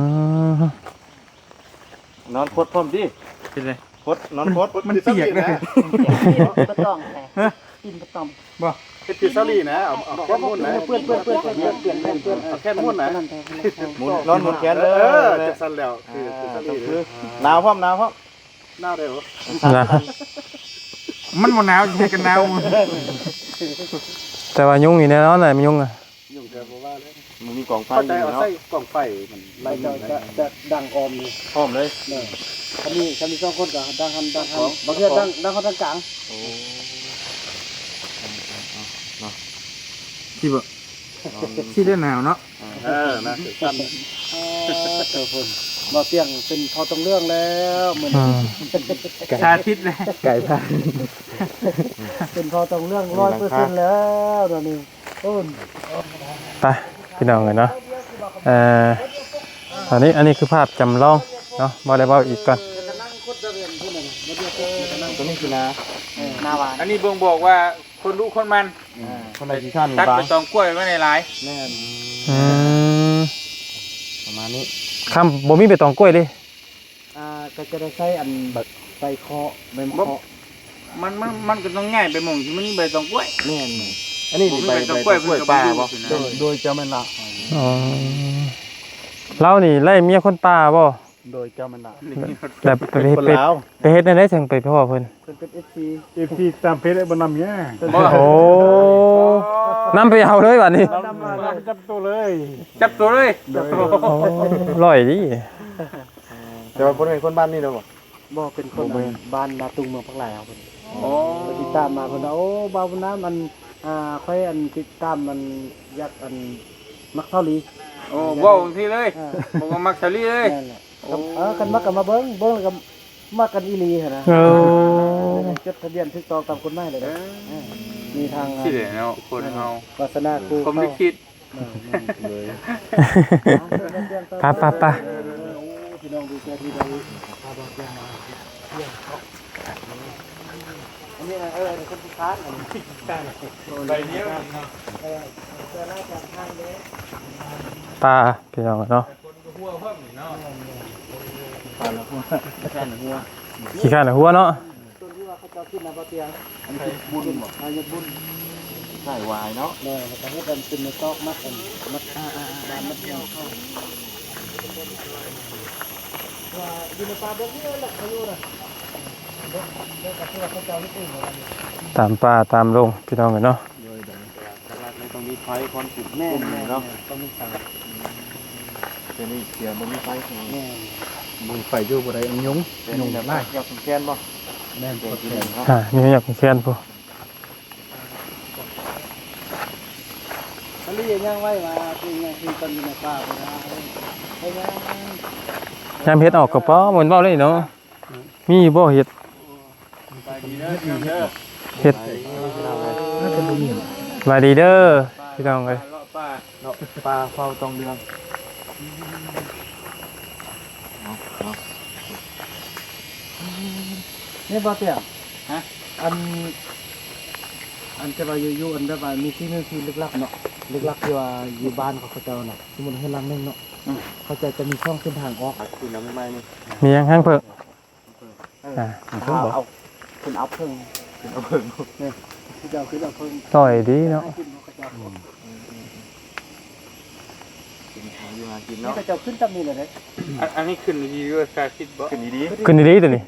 ມ ນອນຄົດພ້ອມຕິ ເປັນໄງ ຄົດ ນອນຄົດ ມັນປຽກເດ້ ຕີນບໍ່ຕ້ອງແທ້ ຮະ ຕີນບໍ່ຕ້ອງ ບໍ່ ເຮັດຄືສາລີນະ ເອົາ ເອົາແຂນໝຸນນະ ເປື້ອນ ເປື້ອນ ເປື້ອນ ເອົາແຂນໝຸນນະ ໝຸນ ນອນໝຸນແຂນເດີ ເອີ ຈັ່ງຊັ້ນແລ້ວ ຄື ອ່າ ຄືສາລີເດີ ໜາວພ້ອມ ໜາວພ້ອມ ໜາວໄດ້ບໍ່ ມັນບໍ່ໜາວ ຊິໃຫ້ກັນໜາວ ແຕ່ວ່າຍຸງນີ້ແນ່ນອນແຫຼະ ຍຸງນະ ຍຸງແທ້ບໍ່ວ່າເລີຍ ມັນມີກອງໄຟຢູ່ເນາະ ເຂົາເຈົ້າເອົາໃສ່ກອງໄຟ ມັນໄລ່ ເຂົາເຈົ້າຈະ ຈະດັງອ້ອມນີ້ ອ້ອມເລີຍ ເອີ ຄັນມີ ຄັນມີສອງຄົນກໍດັງຫັ້ນ ດັງຫັ້ນ ບາງເທື່ອດັງ ດັງຮອດທາງກາງ ໂອ້ ເອົາໆໆ ເນາະ ຊິບໍ່ ຊິໄດ້ໜາວເນາະ ເອີ ນະ ເອີ ເຈົ້າເພິ່ນ ບໍ່ຕຽງເປັນພໍ່ຕົງເລື່ອງແລ້ວມື້ນີ້ ອືມ ສາທິດເລີຍ ໄກທາງ ເປັນພໍ່ຕົງເລື່ອງຮ້ອຍເປີເຊັນແລ້ວດຽວນີ້ ໂອ້ຍ ໄປ ພີ່ນ້ອງເອີຍເນາະ ເອີ ອັນນີ້ ອັນນີ້ຄືພາບຈຳລອງເນາະ ບໍ່ໄດ້ເວົ້າອີກກ່ອນ ຕົວນີ້ຄືນາ ເອີ ນາຫວານ ອັນນີ້ບົ່ງບອກວ່າ ຄົນດຸຄົນໝັ່ນ ອ່າ ຄົນໃດຂີ້ຄ້ານ ຕັດໃບຕອງກ້ວຍໄວ້ຫຼາຍໆ ແມ່ນ ອືມ ປະມານນີ້ ຄຳບໍ່ມີໃບຕອງກ້ວຍເດ້ ອ່າ ກໍຈະໄດ້ໃຊ້ອັນ ໃບເຄາະ ໃບມະເຄາະ ມັນ ມັນ ມັນກໍຕ້ອງຍ້າຍໄປໝ່ອງທີ່ມັນມີໃບຕອງກ້ວຍ ແມ່ນ ອັນນີ້ນີ້ ບໍ່ມີໃບ ໃບຕອງກ້ວຍ ໃບຕອງກ້ວຍປ່າບໍ່ ໂດຍ ໂດຍ ເຈົ້າແມ່ນລະ ອໍ ລາວນີ້ໄລ່ເມຍຄົນປ່າບໍ່? ໂດຍ ເຈົ້າແມ່ນລະ ແລ້ວໄປເຮັດ ຄົນລາວ ໄປເຮັດແນວໃດເຖິງໄປພໍ້ເພິ່ນ? ເພິ່ນເປັນເອັຟຊີ ເອັຟຊີຕາມເຟສໄອ້ບໍ່ນຳເມຍ ໂອ້ ນຳໄປເອົາເລີຍບາດນີ້ ນຳມານຳຈັບໂຕເລີຍ ຈັບໂຕເລີຍ ໂດຍ ໂອ້ ຮ້ອຍດີ ແຕ່ວ່າບໍ່ແມ່ນຄົນບ້ານນີ້ເນາະ ບໍ່ ເປັນຄົນ ບໍ່ແມ່ນ ບ້ານນາຕຸງ ເມືອງປາກລາຍເຮົາເພິ່ນ ອໍ ເພິ່ນຕິດຕາມມາ ເພິ່ນວ່າ ໂອ້ ບ່າວບຸນນຳ ອັນ ອ່າ ຂ້ອຍ ອັນ ຕິດຕາມ ອັນ ຢາກ ອັນ ມັກເກົາຫຼີ ໂອ້ ເວົ້າຈັ່ງຊີ້ເລີຍ ເອີ ບອກວ່າມັກສາລີເລີຍ ແມ່ນແຫຼະ ໂອ້ ເອີ ຄັນມັກກໍມາເບິ່ງ ເບິ່ງແລ້ວກໍມັກກັນອີ່ຫຼີຫັ້ນນະ ເອີ ຈົດທະບຽນຖືກຕ້ອງຕາມກົດໝາຍເລີຍເດ້ ເອີ ເອີ ມີທາງ ຊີ້ແຫຼະເນາະ ຄົນເຮົາ ວາສະໜາຄູ່ ພົມລິຂິດ ເອີ ເອີ ໄປ ໄປ ໄປ ເອີ ໂອ້ ພີ່ນ້ອງດີໃຈທີ່ໄດ້ພາບ່າວແກ້ວມາທ່ຽວເນາະ ອັນນີ້ ເອີ ອັນນີ້ຄົນພິການ ອັນນີ້ພິການ ໄປດຽວນີ້ເນາະ ເອີ ເອີ ເອີ ໄປ ພີ່ນ້ອງເນາະ ຫົວເພີ່ມນີ້ເນາະ ແມ່ນໆ ຂີ້ຄ້ານຫົວ ຂີ້ຄ້ານຫົວເນາະ ຕົ້ນທີ່ວ່າເຂົາເຈົ້າກິນນະບໍ່ຕຽງ ອັນນີ້ກິນບຸນບໍ່ ອ່າ ຍາບຸນ ໃສ່ຫວາຍເນາະ ແມ່ນ ແລ້ວກໍເຮັດອັນເປັນໃນຕອກມັດອັນ ມັດ ອ່າໆໆ ບານມັດຫຍັງເຂົ້າ ວ່າຢູ່ໃນປ່າເບິ່ງນີ້ແຫຼະເຂົາຢູ່ນະ ເບິ່ງ ເບິ່ງກໍຄືວ່າເຂົາເຈົ້າເຮັດເອງແຫຼະ ຕາມປ່າຕາມດົງ ພີ່ນ້ອງເອີຍເນາະ ໂດຍໆ ຫຼັກໆເລີຍຕ້ອງມີໄຟຄວັນກຸກ ແມ່ນໆ ເນາະ ຕ້ອງມີໄຟ ແຕ່ນີ້ເສຍບໍ່ມີໄຟ ແມ່ນ ບໍ່ມີໄຟຢູ່ບໍ່ໄດ້ ຍຸງ ແຕ່ນີ້ ຍຸງຫຼາຍ ຍາກແຄນບໍ່ ແມ່ນ ແມ່ນ ອ່າ ຍຸງຍາກແຄນພຸ້ນ ອັນນີ້ຍັງໄວ້ວ່າເປັນຫຍັງຄືກັນຢູ່ໃນປ່າບໍ່ໄດ້ ເຮັດຫຍັງ ຍາມເຫັດອອກກໍພໍ ບໍ່ແມ່ນເວົ້າເລີຍເນາະ ມີຢູ່ບໍ່ເຫັດ? ສະບາຍດີເດີ ເຮັດ ໜ້າຈະບໍ່ມີ ສະບາຍດີເດີພີ່ນ້ອງເອີຍ ເລາະປ່າ ເລາະປ່າເຝົ້າຕອງເດືອງ ເນາະ ເນາະ ນີ້ບໍ່ຕຽງ ຮະ ອັນ ອັນທີ່ວ່າຢູ່ ຢູ່ ອັນແບບວ່າມີທີ່ໜຶ່ງທີ່ລຶກລັບເນາະ ລຶກລັບທີ່ວ່າຢູ່ບ້ານເຂົາ ເຂົາເຈົ້ານະ ສົມມຸດເຮືອນຫຼັງໜຶ່ງເນາະ ອືມ ເຂົາເຈົ້າຈະມີຊ່ອງເສັ້ນທາງອອກ ຂຶ້ນນຳໃໝ່ໆ ນີ້ ມີຫຍັງຫາງເພິ່ງ? ເອີ ອ່າ ເພິ່ງບໍ່? ເອົາ ຂຶ້ນເອົາເພິ່ງ ຂຶ້ນເອົາເພິ່ງ ນີ້ ເຂົາເຈົ້າຂຶ້ນເອົາເພິ່ງ ຕ້ອຍດີເນາະ ກິນເຂົາເຈົ້າ ອືມ ກິນຫາຢູ່ຫາກິນເນາະ ນີ້ເຂົາເຈົ້າຂຶ້ນຕາມນີ້ແຫຼະເດ້ ອັນ ອັນນີ້ຂຶ້ນດີໆ ສາທິດບໍ່? ຂຶ້ນດີໆ ຂຶ້ນດີໆ ຕົວນີ້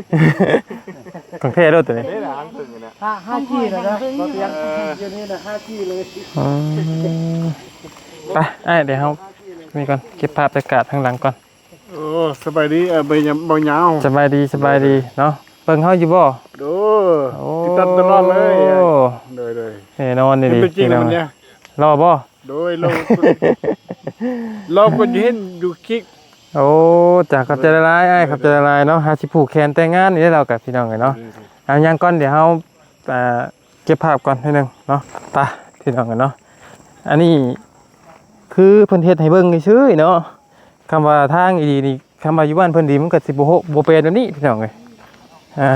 ຂອງແທ້ໂລດຕົວນີ້ ເດ້ນະ ຫາງເພິ່ງນະ ຫ້າ ຫ້າຈີ ແລ້ວນະ ບໍ່ຕຽງ ເອີ ດຽວນີ້ນະ ຫ້າຈີ ເລີຍ ອືມ ໄປ ອ້າຍ ດຽວເຮົາ ນີ້ກ່ອນ ເກັບພາບບັນຍາກາດທາງຫຼັງກ່ອນ ໂອ້ ສະບາຍດີ ເອີ ເບິ່ງຍາມ ເບິ່ງຍາວ ສະບາຍດີ ສະບາຍດີເນາະ ເບິ່ງເຮົາຢູ່ບໍ່? ໂດຍ ໂອ້ ຕິດຕາມຕະຫຼອດເລີຍ ໂດຍໆ ແນ່ນອນອີ່ຫຼີ ເຫັນຕົວຈິງແລ້ວມັນເດ ຫຼໍ່ບໍ່? ໂດຍ ຫຼໍ່ ຫຼໍ່ກວ່າທີ່ເຫັນຢູ່ຄລິບ ໂອ້ ຈ້າ ຂອບໃຈຫຼາຍໆ ອ້າຍ ຂອບໃຈຫຼາຍໆເນາະ ຫາຊິຜູກແຂນແຕ່ງງານນີ້ແຫຼະ ລາວກະ ພີ່ນ້ອງເອີຍເນາະ ເອົາ ຍ່າງກ່ອນ ດຽວເຮົາ ອ່າ ເກັບພາບກ່ອນໜ້ອຍໜຶ່ງເນາະ ໄປ ພີ່ນ້ອງເອີຍເນາະ ອັນນີ້ຄືເພິ່ນເຮັດໃຫ້ເບິ່ງຊື່ໆເນາະ ຄຳວ່າທາງອີ່ດີນີ້ ຄຳວ່າຢູ່ບ້ານເພິ່ນດີ ມັນກໍຊິບໍ່ ບໍ່ເປັນແບບນີ້ ພີ່ນ້ອງເອີຍ ອ່າ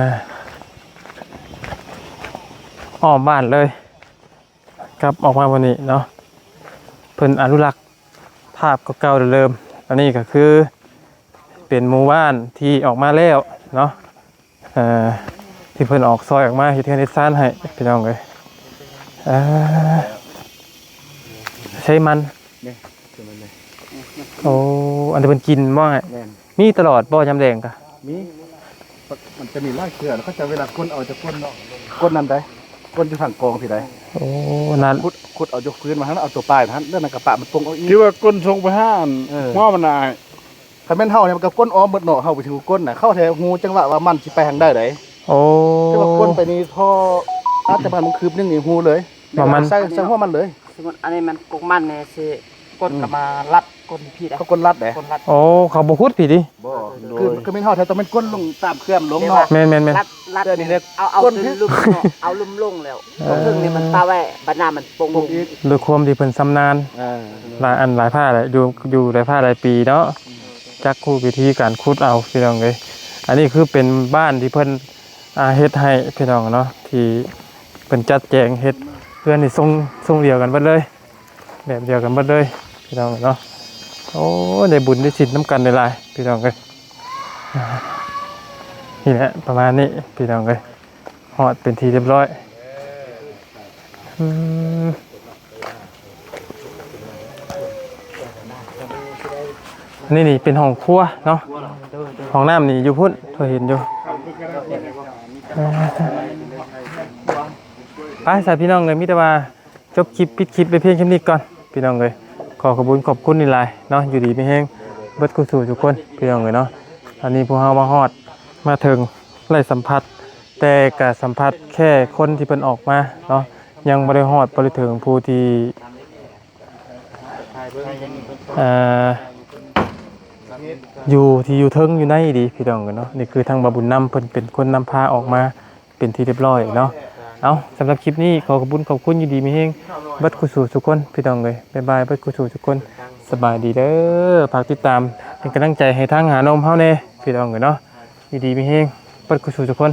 ອ້ອມບ້ານເລີຍ ກັບອອກມາມື້ນີ້ເນາະ ເພິ່ນອະນຸລັກພາບເກົ່າໆເດີມ ອັນນີ້ກໍຄືເປັນໝູ່ບ້ານທີ່ອອກມາແລ້ວເນາະ ເອີ ທີ່ເພິ່ນອອກ ຊ່ອຍອອກມາເຮັດເຮືອນເຮັດຊານໃຫ້ ພີ່ນ້ອງເອີຍ ເອີ ໃຊ້ມັນ ນີ້ ຄືມັນນີ້ ໂອ້ ອັນທີ່ເພິ່ນກິນບໍ່? ແມ່ນ ມີຕະຫຼອດບໍ່ຍາມແລງກະ? ມີ ມັນຈະມີຫຼາຍເທື່ອ ແລ້ວເຂົາຈະເວລາກົ້ນເອົາ ຈະກົ້ນເນາະ ກົ້ນນັ້ນໃດ ກົ້ນຢູ່ທາງກອງພີ້ໃດ ໂອ້ ນັ້ນ ຂຸດ ຂຸດເອົາຢູ່ພື້ນມາຫັ້ນ ເອົາຕົວປາຍຫັ້ນ ແລ້ວນັ້ນກະປະມັນປົງອອກອີກ ທີ່ວ່າກົ້ນສົ່ງໄປຫາອັນ ເອີ ຫົວມັນນະ ຄັນແມ່ນເຮົານີ້ມັນກໍກົ້ນອ້ອມເບິດເນາະ ເຮົາໄປເຖິງກ້ນນະ ເຂົາແທ້ຮູ້ຈັງຫວະວ່າມັນຊິໄປທາງໃດໃດ໋ ໂອ້ ແຕ່ວ່າກົ້ນໄປນີ້ພໍອາດຈະປະມານຄືບໜຶ່ງນີ້ຮູ້ເລີຍ ປະມານ ໃສ່ ໃສ່ຫົວມັນເລີຍ ສົມມຸດອັນນີ້ມັນກົກມັນນີ້ຊິ ກົ້ນກໍມາລັດ ກົ້ນພີ້ໄດ໋ ເຂົາກົ້ນລັດເດ້ ກົ້ນລັດ ໂອ້ ເຂົາບໍ່ຂຸດພີ້ຕິ ບໍ່ ຄື ຄືແມ່ນເຮົາແທ້ຕ້ອງແມ່ນກົ້ນລົງຕາມເຄື່ອງລົງເນາະ ແມ່ນໆໆ ລັດ ລັດ ເອົາ ເອົາ ກົ້ນ ເອົາລຸ່ມເນາະ ເອົາລຸ່ມລົງແລ້ວ ເອີ ເທິງນີ້ມັນປະໄວ້ ບັດໜ້າມັນປົງ ປົງອີກ ດ້ວຍຄວາມທີ່ເພິ່ນຊຳນານ ເອີ ຫຼາຍອັນຫຼາຍພາກແຫຼະ ຢູ່ ຢູ່ຫຼາຍພາກຫຼາຍປີເນາະ ຈັກຮູ້ວິທີການຂຸດເອົາ ພີ່ນ້ອງເອີຍ ອັນນີ້ຄືເປັນບ້ານທີ່ເພິ່ນ ອ່າ ເຮັດໃຫ້ພີ່ນ້ອງເນາະ ທີ່ເພິ່ນຈັດແຈງເຮັດເຮືອນນີ້ຊົງ ຊົງດຽວກັນເບິດເລີຍ ແບບດຽວກັນເບິດເລີຍພີ່ນ້ອງເນາະ ໂອ້ ໄດ້ບຸນໄດ້ສິນນຳກັນຫຼາຍໆ ພີ່ນ້ອງເອີຍ ນີ້ແຫຼະ ປະມານນີ້ພີ່ນ້ອງເອີຍ ຮອດເປັນທີ່ຮຽບຮ້ອຍ ອືມ. ອັນນີ້ນີ້ເປັນຫ້ອງຄົວເນາະ ຫ້ອງນ້ຳນີ້ຢູ່ພຸ້ນ ເຮົາເຫັນຢູ່. ໄປຊະພີ່ນ້ອງເອີຍ ມີແຕ່ວ່າຈົບຄລິບ ປິດຄລິບໄວ້ພຽງສ່ຳນີ້ກ່ອນພີ່ນ້ອງເອີຍ. ຂໍຂອບຄຸນຂອບຄຸນຫຼາຍໆເນາະ ຢູ່ດີມີແຮງເບິດຄູ່ສູ່ທຸກຄົນພີ່ນ້ອງເອີຍເນາະ. ອັນນີ້ພວກເຮົາມາຮອດມາເຖິງ ໄດ້ສຳຜັດ ແຕ່ກະສຳຜັດແຄ່ຄົນທີ່ເພິ່ນອອກມາເນາະ ຍັງບໍ່ໄດ້ຮອດ ບໍ່ໄດ້ເຖິງຜູ້ທີ່ ເອີ ຢູ່ ທີ່ຢູ່ເທິງຢູ່ໃນອີ່ຫຼີພີ່ນ້ອງເອີຍເນາະ. ນີ້ຄືທາງບ່າວບຸນນຳ ເພິ່ນເປັນຄົນນຳພາອອກມາເປັນທີ່ຮຽບຮ້ອຍເນາະ. ເອົາ ສຳລັບຄລິບນີ້ ຂໍຂອບຄຸນຂອບຄຸນ ຢູ່ດີມີແຮງເບິດຄູ່ສູ່ທຸກຄົນພີ່ນ້ອງເອີຍ. ບາຍບາຍເບິດຄູ່ສູ່ທຸກຄົນ ສະບາຍດີເດີ. ຝາກຕິດຕາມເປັນກຳລັງໃຈໃຫ້ທາງຫານົມເຮົາແດ່ພີ່ນ້ອງເອີຍເນາະ. ຢູ່ດີມີແຮງເບິດຄູ່ສູ່ທຸກຄົນ.